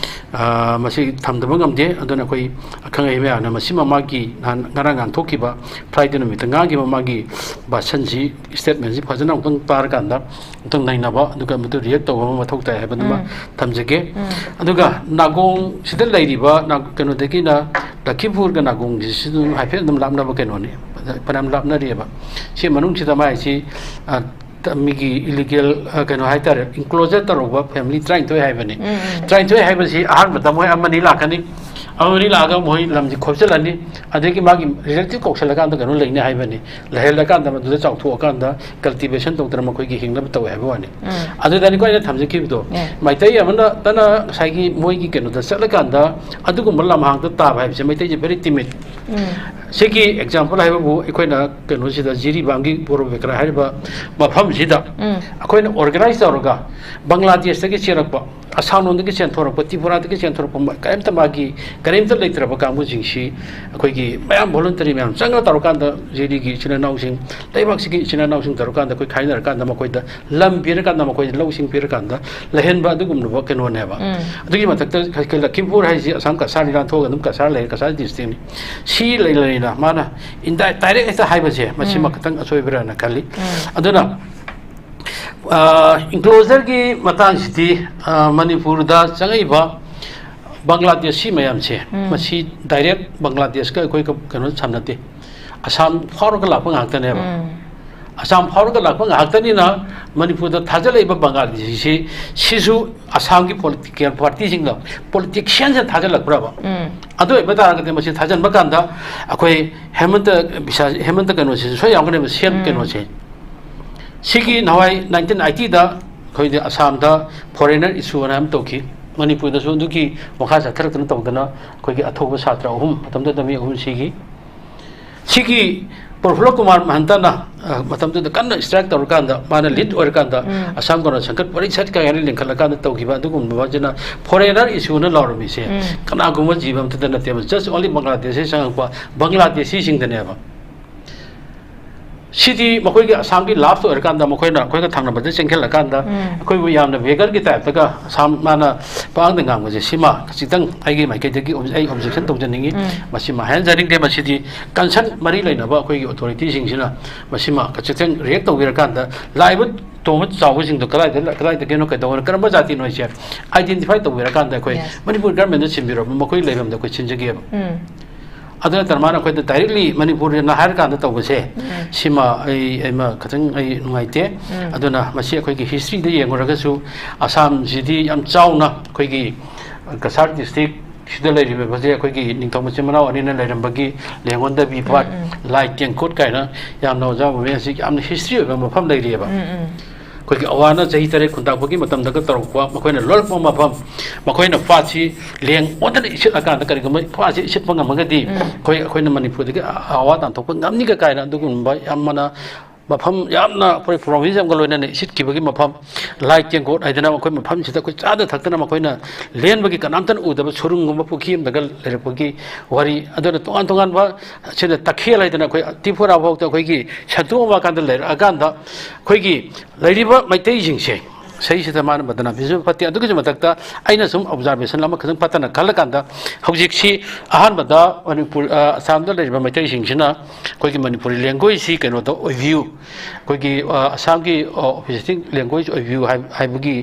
ꯑ, ꯃꯁꯤ ꯊꯝꯗꯕ ꯉꯝꯗꯦ꯫ ꯑꯗꯨꯅ ꯑꯩꯈꯣꯏ ꯑꯈꯪ ꯑꯍꯩ ꯃꯌꯥꯝꯅ ꯃꯁꯤꯃ ꯃꯥꯒꯤ ꯅꯍꯥꯟ ꯉꯔꯥꯡ ꯉꯥꯡꯊꯣꯛꯈꯤꯕ, ꯐ꯭ꯔꯥꯏꯗꯦ ꯅꯨꯃꯤꯠꯇ ꯉꯥꯡꯈꯤꯕ ꯃꯥꯒꯤ ꯚꯥꯁꯟꯁꯤ, ꯁ꯭ꯇꯦꯠꯃꯦꯟꯁꯤ ꯐꯖꯅ ꯑꯃꯨꯛꯇꯪ ꯇꯥꯔꯀꯥꯟꯗ ꯑꯃꯨꯛꯇꯪ ꯅꯩꯅꯕ, ꯑꯗꯨꯒ ꯃꯗꯨ ꯔꯤꯌꯦꯛ ꯇꯧꯕ ꯑꯃ ꯃꯊꯧ ꯇꯥꯏ ꯍꯥꯏꯕꯗꯨꯃ ꯊꯝꯖꯒꯦ꯫ ꯑꯗꯨꯒ ꯅꯥꯒꯣꯡꯁꯤꯗ ꯂꯩꯔꯤꯕ ꯅꯥ-, ꯀꯩꯅꯣꯗꯒꯤꯅ ꯂꯈꯤꯝꯄꯨꯔꯒ ꯅꯥꯒꯣꯡꯁꯤꯁꯨ ꯑꯗꯨꯝ ꯍꯥꯏꯐꯦꯠ ꯑꯗꯨꯝ ꯂꯥꯞꯅꯕ ꯀꯩꯅꯣꯅꯤ, ꯐꯅꯌꯥꯝ ꯂꯥꯞꯅꯔꯤꯑꯕ꯫ ꯁꯤ ꯃꯅꯨꯡꯁꯤꯗ ꯃꯥꯏꯁꯤ, ꯑ, ꯇ-, ꯃꯤꯒꯤ ꯏꯂꯤꯒꯦꯜ, ꯑ, ꯀꯩꯅꯣ ꯍꯥꯏꯇꯥꯔꯦ, ꯏꯟꯀ꯭ꯂꯣꯖꯔ ꯇꯧꯔꯨꯕ ꯐꯦꯃꯤꯂꯤ ꯇꯔꯥꯅꯤꯊꯣꯏ ꯍꯥꯏꯕꯅꯤ꯫ ꯇꯔꯥꯅꯤꯊꯣꯏ ꯍꯥꯏꯕꯁꯤ ꯑꯍꯥꯟꯕꯗ ꯃꯣꯏ ꯑꯃꯅꯤ ꯂꯥꯛꯀꯅꯤ, ꯑꯃꯅꯤ ꯂꯥꯛꯑꯒ ꯃꯣꯏ ꯂꯝꯁꯤ ꯈꯣꯞꯆꯤꯜꯂꯅꯤ, ꯑꯗꯒꯤ ꯃꯥꯒꯤ ꯔꯤꯂꯦꯇꯤꯚ ꯀꯧꯁꯜꯂꯀꯥꯟꯗ ꯀꯩꯅꯣ ꯂꯩꯅꯤ ꯍꯥꯏꯕꯅꯤ꯫ ꯂꯩꯍꯜꯂꯀꯥꯟꯗ ꯃꯗꯨꯗ ꯆꯥꯎꯊꯣꯛꯑꯀꯥꯟꯗ ꯀꯜꯇꯤꯚꯦꯁꯟ ꯇꯧꯗꯅ ꯃꯈꯣꯏꯒꯤ ꯍꯤꯡꯅꯕ ꯇꯧꯋꯦ ꯍꯥꯏꯕ ꯋꯥꯅꯤ꯫ ꯑꯗꯨꯗꯅꯤꯀꯣ ꯑꯩꯅ ꯊꯝꯖꯈꯤꯕꯗꯣ, ꯃꯩꯇꯩ ꯑꯃꯅ ꯇꯅ ꯉꯁꯥꯏꯒꯤ ꯃꯣꯏꯒꯤ ꯀꯩꯅꯣꯗ ꯆꯠꯂꯀꯥꯟꯗ ꯑꯗꯨꯒꯨꯝꯕ ꯂꯝꯍꯥꯡꯗ ꯇꯥꯕ ꯍꯥꯏꯕꯁꯦ ꯃꯩꯇꯩꯁꯦ very timid꯫ ꯁꯤꯒꯤ ꯑꯦꯛꯖꯥꯝꯄꯜ ꯍꯥꯏꯕꯕꯨ ꯑꯩꯈꯣꯏꯅ ꯀꯩꯅꯣꯁꯤꯗ ꯖꯤꯔꯤꯕꯥꯝꯒꯤ ꯕꯣꯔꯣꯕꯦꯀ꯭ꯔꯥ ꯍꯥꯏꯔꯤꯕ ꯃꯐꯝꯁꯤꯗ ꯑꯩꯈꯣꯏꯅ ꯑꯣꯔꯒꯅꯥꯏꯖ ꯇꯧꯔꯒ ꯕꯪꯒ꯭ꯂꯥꯗꯦꯁꯇꯒꯤ ꯆꯦꯜꯂꯛꯄ, ꯑꯁꯥꯝꯂꯣꯝꯗꯒꯤ ꯆꯦꯟꯊꯣꯔꯛꯄ, ꯇ꯭ꯔꯤꯄꯨꯔꯥꯗꯒꯤ ꯆꯦꯟꯊꯣꯔꯛꯄ, ꯃ-, ꯀꯔꯤꯝꯇ ꯃꯥꯒꯤ, ꯀꯔꯤꯝꯇ ꯂꯩꯇ꯭ꯔꯕ ꯀꯥꯡꯕꯨꯁꯤꯡꯁꯤ ꯑꯩꯈꯣꯏꯒꯤ ꯃꯌꯥꯝ ꯚꯣꯂꯨꯟꯇꯔꯤ ꯃꯌꯥꯝ ꯆꯪꯉ ꯇꯧꯔꯀꯥꯟꯗ ꯖꯤꯔꯤꯒꯤ ꯏꯆꯤꯟ ꯏꯅꯥꯎꯁꯤꯡ, ꯂꯩꯕꯥꯛꯁꯤꯒꯤ ꯏꯆꯤꯟ ꯏꯅꯥꯎꯁꯤꯡ ꯇꯧꯔꯀꯥꯟꯗ ꯑꯩꯈꯣꯏ ꯈꯥꯏꯅꯔꯀꯥꯟꯗ ꯃꯈꯣꯏꯗ ꯂꯝ ꯄꯤꯔꯀꯥꯟꯗ, ꯃꯈꯣꯏꯗ ꯂꯧꯁꯤꯡ ꯄꯤꯔꯀꯥꯟꯗ ꯂꯩꯍꯟꯕ ꯑꯗꯨꯒꯨꯝꯂꯕ ꯀꯩꯅꯣꯅꯦꯕ꯫ ꯑꯗꯨꯒꯤ ꯃꯊꯛꯇ ꯂꯈꯤꯝꯄꯨꯔ ꯍꯥꯏꯁꯤ ꯑꯁꯥꯝ ꯀꯁꯥꯔꯗꯤ ꯂꯥꯟꯊꯣꯛꯑꯒ ꯑꯗꯨꯝ ꯀꯁꯥꯔ ꯂꯩꯔꯦ, ꯀꯁꯥꯔ ꯗꯤꯁꯇ꯭ꯔꯤꯛꯅꯤ꯫ ꯁꯤ ꯂꯩ-, ꯂꯩꯅ ꯃꯥꯅ ꯏꯟꯗꯥꯏ-, ꯗꯥꯏꯔꯦꯛ ꯍꯦꯛꯇ ꯍꯥꯏꯕꯁꯦ, ꯃꯁꯤꯃ ꯈꯤꯇꯪ ꯑꯁꯣꯏꯕ꯭ꯔꯥꯅ ꯈꯜꯂꯤ꯫ ꯑꯗꯨꯅ, ꯑ, ꯏꯟꯀ꯭ꯂꯣꯖꯔꯒꯤ ꯃꯇꯥꯡꯁꯤꯗꯤ, ꯑ, ꯃꯅꯤꯄꯨꯔꯗ ꯆꯪꯉꯛꯏꯕ ꯕꯪꯒ꯭ꯂꯥꯗꯦꯁꯤ ꯃꯌꯥꯝꯁꯦ, ꯎꯝ꯫ ꯃꯁꯤ ꯗꯥꯏꯔꯦꯛ ꯕꯪꯒ꯭ꯂꯥꯗꯦꯁꯀ ꯑꯩꯈꯣꯏꯒ ꯀꯩꯅꯣ ꯁꯝꯅꯗꯦ꯫ ꯑꯁꯥꯝ ꯐꯥꯎꯔꯒ ꯂꯥꯛꯄ ꯉꯥꯛꯇꯅꯦꯕ꯫ ꯎꯝ꯫ ꯑꯁꯥꯝ ꯐꯥꯎꯔꯒ ꯂꯥꯛꯄ ꯉꯥꯛꯇꯅꯤꯅ ꯃꯅꯤꯄꯨꯔꯗ ꯊꯥꯖꯤꯜꯂꯛꯏꯕ ꯕꯪꯒ꯭ꯂꯥꯗꯦꯁꯤꯁꯤ, ꯁꯤꯁꯨ ꯑꯁꯥꯝꯒꯤ ꯄꯣꯂꯤꯇꯤꯀꯦꯜ ꯄꯥꯔꯇꯤꯁꯤꯡꯅ, ꯄꯣꯂꯤꯇꯤꯁꯤꯌꯥꯟꯁꯤꯅ ꯊꯥꯖꯤꯜꯂꯛꯄ꯭ꯔꯕ? ꯎꯝ꯫ ꯑꯗꯨ ꯑꯣꯏꯕ ꯇꯥꯔꯒꯗꯤ ꯃꯁꯤ ꯊꯥꯖꯤꯟꯕ ꯀꯥꯟꯗ ꯑꯩꯈꯣꯏ ꯍꯦꯃꯟꯇ ꯕꯤꯁꯥ-, ꯍꯦꯃꯟꯇ ꯀꯩꯅꯣꯁꯤꯁꯨ ꯁꯣꯏ ꯌꯥꯎꯒꯅꯦꯕ, ꯁꯤ ꯑꯦꯝ ꯎꯝ꯫ ꯀꯩꯅꯣꯁꯦ꯫ ꯁꯤꯒꯤ ꯅꯍꯥꯟꯋꯥꯏ ꯅꯥꯏꯟꯇꯤꯟ ꯑꯥꯏꯇꯤꯗ ꯑꯩꯈꯣꯏꯗꯤ ꯑꯁꯥꯝꯗ ꯐꯣꯔꯦꯅꯔ ꯏꯁꯨ ꯑꯅ ꯑꯃ ꯇꯧꯈꯤ꯫ ꯃꯅꯤꯄꯨꯔꯗꯁꯨ ꯑꯗꯨꯒꯤ ꯃꯈꯥ ꯆꯠꯊꯔꯛꯇꯅ ꯇꯧꯗꯅ ꯑꯩꯈꯣꯏꯒꯤ ꯑꯊꯧꯕ ꯁꯥꯇ꯭ꯔ ꯑꯍꯨꯝ, ꯃꯇꯝꯗꯨꯗ ꯃꯤ ꯑꯍꯨꯝ ꯁꯤꯈꯤ꯫ ꯁꯤꯒꯤ ꯄ꯭ꯔꯐꯨꯜꯂ ꯀꯨꯃꯥꯔ ꯃꯍꯟꯇꯅ, ꯑ, ꯃꯇꯝꯗꯨꯗ ꯀꯟꯅ ꯁ꯭ꯇ꯭ꯔꯥꯏꯛ ꯇꯧꯔꯀꯥꯟꯗ, ꯃꯥꯅ ꯂꯤꯗ ꯑꯣꯏꯔꯀꯥꯟꯗ, ꯎꯝ꯫ ꯑꯁꯥꯝ ꯒꯅ ꯁꯪꯒꯠ ꯄꯔꯤꯁꯠ ꯀꯥꯏꯅ ꯂꯤꯡꯈꯠꯂꯀꯥꯟꯗ ꯇꯧꯈꯤꯕ ꯑꯗꯨꯒꯨꯝꯕꯁꯤꯅ ꯐꯣꯔꯦꯅꯔ ꯏꯁꯨꯅ ꯂꯥꯎꯔꯝꯃꯤꯁꯦ ꯎꯝ꯫ ꯀꯅꯥꯒꯨꯝꯕ ꯖꯤꯕ ꯑꯃꯠꯇꯗ ꯅꯠꯇꯦꯕ, just only ꯕꯪꯒ꯭ꯂꯥꯗꯦꯁꯤ ꯆꯪꯉꯛꯄ ꯕꯪꯒ꯭ꯂꯥꯗꯦꯁꯤꯁꯤꯡꯗꯅꯦꯕ꯫ ꯁꯤꯗꯤ ꯃꯈꯣꯏꯒꯤ ꯑꯁꯥꯝꯒꯤ ꯂꯥꯁ ꯑꯣꯏꯔꯀꯥꯟꯗ, ꯃꯈꯣꯏꯅ ꯑꯩꯈꯣꯏꯒ ꯊꯪꯅꯕꯗ ꯆꯦꯟꯈꯠꯂꯀꯥꯟꯗ ꯎꯝ꯫ ꯑꯩꯈꯣꯏꯕꯨ ꯌꯥꯝꯅ ꯕꯦꯒꯔꯒꯤ ꯇꯥꯏꯞꯇꯒ ꯑꯁꯥꯝ ꯃꯥꯅ ꯄꯥꯡꯗ ꯉꯥꯡꯕꯁꯦ, ꯁꯤꯃ ꯈꯖꯤꯛꯇꯪ ꯑꯩꯒꯤ ꯃꯥꯏꯀꯩꯗꯒꯤ ꯑꯣꯕ-, ꯑꯩ ꯑꯣꯕꯖꯦꯛꯁꯟ ꯇꯧꯖꯅꯤꯡꯉꯤ꯫ ꯎꯝ꯫ ꯃꯁꯤꯃ ꯍꯥꯏꯍꯟꯖꯅꯤꯡꯗꯦ꯫ ꯃꯁꯤꯗꯤ ꯀꯟꯁꯔꯟ ꯃꯔꯤ ꯂꯩꯅꯕ ꯑꯩꯈꯣꯏꯒꯤ ꯑꯣꯊꯣꯔꯤꯇꯤꯁꯤꯡꯁꯤꯅ ꯃꯁꯤꯃ ꯈꯖꯤꯛꯇꯪ ꯔꯤꯌꯦꯛ ꯇꯧꯕꯤꯔꯀꯥꯟꯗ, ꯂꯥꯛꯏꯕ ꯇꯣꯡꯕ ꯆꯥꯎꯕꯁꯤꯡꯗꯣ ꯀꯗꯥꯏꯗ, ꯀꯗꯥꯏꯗꯒꯤꯅꯣ, ꯀꯩꯗꯧꯕꯅꯣ, ꯀꯔꯝꯕ ꯖꯥꯇꯤꯅꯣ ꯍꯥꯏꯁꯦ ꯑꯥꯏꯗꯦꯟꯇꯤꯐꯥꯏ ꯇꯧꯕꯤꯔꯀꯥꯟꯗ ꯑꯩꯈꯣꯏ Yes. ꯃꯅꯤꯄꯨꯔ ꯒꯔꯃꯦꯟꯗ ꯁꯤꯟꯕꯤꯔꯣ, ꯃꯈꯣꯏ ꯂꯩꯐꯝꯗ ꯑꯩꯈꯣꯏ ꯁꯤꯟꯖꯒꯦꯕ꯫ ꯎꯝ꯫ ꯑꯗꯨ ꯅꯠꯇꯅ ꯃꯥꯅ ꯑꯩꯈꯣꯏꯗ ꯗꯥꯏꯔꯦꯛꯂꯤ ꯃꯅꯤꯄꯨꯔꯅ ꯍꯥꯏꯔ ꯀꯥꯟꯗ ꯇꯧꯕꯁꯦ, ꯎꯝ꯫ ꯁꯤꯃ ꯑꯩ, ꯑꯩꯃ ꯈꯤꯇꯪ ꯑꯩ ꯅꯨꯡꯉꯥꯏꯇꯦ꯫ ꯎꯝ꯫ ꯑꯗꯨꯅ ꯃꯁꯤ ꯑꯩꯈꯣꯏꯒꯤ ꯍꯤꯁꯇ꯭ꯔꯤꯗ ꯌꯦꯡꯉꯨꯔꯒꯁꯨ ꯑꯁꯥꯝꯁꯤꯗꯤ ꯌꯥꯝ ꯆꯥꯎꯅ ꯑꯩꯈꯣꯏꯒꯤ ꯀꯁꯥꯔ ꯗꯤꯁꯇ꯭ꯔꯤꯛ ꯁꯤꯗ ꯂꯩꯔꯤꯕꯁꯦ ꯑꯩꯈꯣꯏꯒꯤ ꯅꯤꯡꯊꯧ ꯃꯆꯤꯟ ꯃꯅꯥꯎ ꯑꯅꯤꯅ ꯂꯩꯔꯝꯕꯒꯤ ꯂꯦꯡꯉꯣꯟꯗꯕꯤ ꯄꯥꯠ, ꯎꯝ, ꯎꯝ꯫ ꯂꯥꯏ ꯇꯦꯡꯀꯣꯠ ꯀꯥꯏꯅ ꯌꯥꯝꯅ ꯑꯣꯖꯥ ꯃꯃꯤꯡ ꯑꯁꯤ ꯌꯥꯝꯅ ꯍꯤꯁꯇ꯭ꯔꯤ ꯑꯣꯏꯕ ꯃꯐꯝ ꯂꯩꯔꯤꯑꯕ꯫ ꯎꯝ, ꯎꯝ꯫ ꯑꯩꯈꯣꯏꯒꯤ ꯑꯋꯥꯅ ꯆꯍꯤ ꯇꯔꯦꯠ ꯈꯨꯟꯇꯥꯛꯄꯒꯤ ꯃꯇꯝꯗꯒ ꯇꯧꯔꯛꯄ, ꯃꯈꯣꯏꯅ ꯂꯣꯜꯂꯛꯄ ꯃꯐꯝ, ꯃꯈꯣꯏꯅ ꯄꯥꯠꯁꯤ ꯂꯦꯡ ꯑꯣꯠꯇꯅ ꯏꯁꯤꯠꯂꯀꯥꯟꯗ, ꯀꯔꯤꯒꯨꯝꯕ ꯄꯥꯠꯁꯤ ꯏꯁꯤꯠꯄ ꯉꯝꯃꯒꯗꯤ, ꯎꯝ꯫ ꯑꯩꯈꯣꯏ, ꯑꯩꯈꯣꯏꯅ ꯃꯅꯤꯄꯨꯔꯗꯒꯤ ꯑꯋꯥ ꯇꯥꯟꯊꯣꯛꯄ ꯉꯝꯅꯤꯒ ꯀꯥꯏꯅ ꯑꯗꯨꯒꯨꯝꯕ ꯌꯥꯝꯅ ꯃꯐꯝ ꯌꯥꯝꯅ ꯑꯩꯈꯣꯏ ꯄ꯭ꯔꯣꯚꯤꯟꯁ ꯑꯃꯒ ꯂꯣꯏꯅꯅ ꯏꯁꯤꯠꯈꯤꯕꯒꯤ ꯃꯐꯝ, ꯂꯥꯏ ꯇꯦꯡꯀꯣꯠ ꯍꯥꯏꯗꯅ ꯑꯩꯈꯣꯏ ꯃꯐꯝꯁꯤꯗ ꯑꯩꯈꯣꯏ ꯆꯥꯗ ꯊꯛꯇꯅ ꯃꯈꯣꯏꯅ ꯂꯦꯟꯕꯒꯤ ꯀꯅꯥꯝꯇꯅ ꯎꯗꯕ ꯁꯨꯔꯨꯡꯒꯨꯝꯕ ꯄꯨꯈ꯭ꯔꯤ ꯑꯃꯗꯒ ꯂꯩꯔꯛꯄꯒꯤ ꯋꯥꯔꯤ꯫ ꯑꯗꯨꯅ ꯇꯣꯉꯥꯟ ꯇꯣꯉꯥꯟꯕ ꯁꯤꯗ ꯇꯈꯦꯜ ꯍꯥꯏꯗꯅ ꯑꯩꯈꯣꯏ ꯇ꯭ꯔꯤꯄꯨꯔꯥ ꯐꯥꯎꯗ ꯑꯩꯈꯣꯏꯒꯤ ꯁꯟꯇꯣꯛ ꯑꯃ ꯀꯥꯟꯗ ꯂꯩꯔꯛꯑꯀꯥꯟꯗ ꯑꯩꯈꯣꯏꯒꯤ ꯂꯩꯔꯤꯕ ꯃꯩꯇꯩꯁꯤꯡꯁꯦ ꯁꯤꯗꯩꯁꯤꯗ ꯃꯥꯅ ꯕꯗꯅꯥꯝ ꯄꯤꯕꯁꯨ ꯐꯠꯇꯦ꯫ ꯑꯗꯨꯒꯤꯁꯨ ꯃꯊꯛꯇ ꯑꯩꯅ ꯁꯨꯝ observation ꯑꯃꯈꯛꯇꯪ ꯐꯠꯇꯅ ꯈꯜꯂꯀꯥꯟꯗ, ꯍꯧꯖꯤꯛꯁꯤ ꯑꯍꯥꯟꯕꯗ ꯃꯅꯤꯄꯨꯔ, ꯑ, ꯑꯁꯥꯝꯗ ꯂꯩꯔꯤꯕ ꯃꯩꯇꯩꯁꯤꯡꯁꯤꯅ ꯑꯩꯈꯣꯏꯒꯤ ꯃꯅꯤꯄꯨꯔꯤ languageꯁꯤ ꯀꯩꯅꯣꯗ ꯑꯣꯏꯕꯤꯌꯨ, ꯑꯩꯈꯣꯏꯒꯤ, ꯑ, ꯑꯁꯥꯝꯒꯤ, ꯑ, official language ꯑꯣꯏꯕꯤꯌꯨ ꯍꯥꯏ-, ꯍꯥꯏꯕꯒꯤ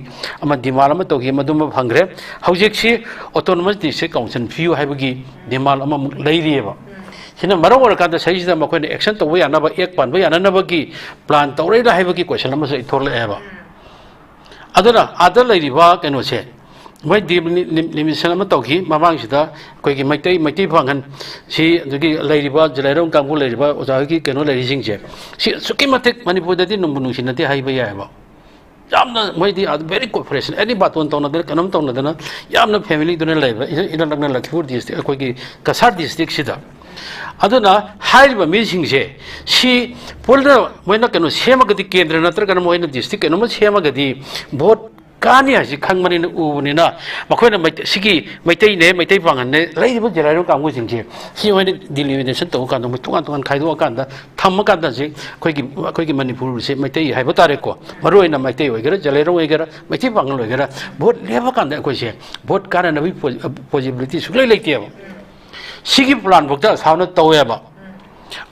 ꯑꯃ demand ꯑꯃ ꯇꯧꯈꯤ, ꯃꯗꯨꯃ ꯐꯪꯈ꯭ꯔꯦ꯫ ꯍꯧꯖꯤꯛꯁꯤ autonomous district council ꯄꯤꯌꯨ ꯍꯥꯏꯕꯒꯤ demand ꯑꯃꯃꯨꯛ ꯂꯩꯔꯤꯑꯕ꯫ ꯁꯤꯅ ꯃꯔꯝ ꯑꯣꯏꯔꯀꯥꯟꯗ ꯁꯤꯗꯩꯁꯤꯗ ꯃꯈꯣꯏꯅ action ꯇꯧꯕ ꯌꯥꯅꯕ, act ꯄꯥꯟꯕ ꯌꯥꯅꯅꯕꯒꯤ plan ꯇꯧꯔꯛꯏꯔꯥ ꯍꯥꯏꯕꯒꯤ question ꯑꯃꯁꯨ ꯑꯩ ꯊꯣꯛꯂꯛꯑꯦꯕ꯫ ꯑꯗꯨꯅ ꯑꯥꯗ ꯂꯩꯔꯤꯕ ꯀꯩꯅꯣꯁꯦ, ꯃꯣꯏ delimitation ꯑꯃ ꯇꯧꯈꯤ ꯃꯃꯥꯡꯁꯤꯗ, ꯑꯩꯈꯣꯏꯒꯤ ꯃꯩꯇꯩ, ꯃꯩꯇꯩ ꯄꯥꯡꯒꯜ ꯁꯤ, ꯑꯗꯨꯒꯤ ꯂꯩꯔꯤꯕ ꯖꯂꯥꯏꯔꯣꯡ ꯀꯥꯡꯕꯨ ꯂꯩꯔꯤꯕ ꯑꯣꯖꯥ ꯍꯣꯏꯒꯤ ꯀꯩꯅꯣ ꯂꯩꯔꯤꯁꯤꯡꯁꯦ, ꯁꯤ ꯑꯁꯨꯛꯀꯤ ꯃꯇꯤꯛ ꯃꯅꯤꯄꯨꯔꯗꯗꯤ ꯅꯨꯡꯕꯨ ꯅꯨꯡꯁꯤꯅꯗꯦ ꯍꯥꯏꯕ ꯌꯥꯏꯑꯕ꯫ ꯌꯥꯝꯅ ꯃꯣꯏꯗꯤ ꯑꯥꯗ very cooperation, any ꯕꯥꯇꯣꯟ ꯇꯧꯅꯗꯅ, ꯀꯩꯅꯣꯝ ꯇꯧꯅꯗꯅ, ꯌꯥꯝꯅ familyꯗꯨꯅ ꯂꯩꯕ, ꯏꯅꯛ, ꯏꯅꯛ ꯅꯛꯅ ꯂꯈꯤꯄꯨꯔ district, ꯑꯩꯈꯣꯏꯒꯤ ꯀꯁꯥꯔ districtꯁꯤꯗ꯫ ꯑꯗꯨꯅ ꯍꯥꯏꯔꯤꯕ ꯃꯤꯁꯤꯡꯁꯦ ꯁꯤ ꯄꯨꯟꯅ ꯃꯣꯏꯅ ꯀꯩꯅꯣ ꯁꯦꯝꯃꯒꯗꯤ, ꯀꯦꯟꯗ꯭ꯔ ꯅꯠꯇ꯭ꯔꯒꯅ ꯃꯣꯏꯅ district ꯀꯩꯅꯣꯝꯃ ꯁꯦꯝꯃꯒꯗꯤ, vote ꯀꯥꯅꯤ ꯍꯥꯏꯁꯤ ꯈꯪꯕꯅꯤꯅ, ꯎꯕꯅꯤꯅ, ꯃꯈꯣꯏꯅ ꯃꯩꯇꯩ, ꯁꯤꯒꯤ ꯃꯩꯇꯩꯅꯦ, ꯃꯩꯇꯩ ꯄꯥꯡꯒꯜꯅꯦ, ꯂꯩꯔꯤꯕ ꯖꯦꯂꯥꯏꯔꯣꯡ ꯀꯥꯡꯕꯨꯁꯤꯡꯁꯦ ꯁꯤ ꯃꯣꯏꯅ delimitation ꯇꯧꯕ ꯀꯥꯟꯗ, ꯃꯣꯏ ꯇꯣꯉꯥꯟ ꯇꯣꯉꯥꯟ ꯈꯥꯏꯗꯣꯛꯑꯀꯥꯟꯗ, ꯊꯝꯃꯀꯥꯟꯗ ꯍꯧꯖꯤꯛ ꯑꯩꯈꯣꯏꯒꯤ, ꯑꯩꯈꯣꯏꯒꯤ ꯃꯅꯤꯄꯨꯔꯁꯦ ꯃꯩꯇꯩ ꯍꯥꯏꯕ ꯇꯥꯔꯦꯀꯣ, ꯃꯔꯨꯑꯣꯏꯅ ꯃꯩꯇꯩ ꯑꯣꯏꯒꯦꯔꯥ, ꯖꯦꯂꯥꯏꯔꯣꯡ ꯑꯣꯏꯒꯦꯔꯥ, ꯃꯩꯇꯩ ꯄꯥꯡꯒꯜ ꯑꯣꯏꯒꯦꯔꯥ, vote ꯂꯦꯞꯄꯀꯥꯟꯗ ꯑꯩꯈꯣꯏꯁꯦ vote ꯀꯥꯅꯅꯕꯒꯤ ꯄꯣ-, possibility ꯁꯨꯡꯂꯩ ꯂꯩꯇꯦꯕ꯫ ꯁꯤꯒꯤ plan ꯐꯥꯎꯗ ꯑꯁꯥꯝꯅ ꯇꯧꯋꯦꯕ꯫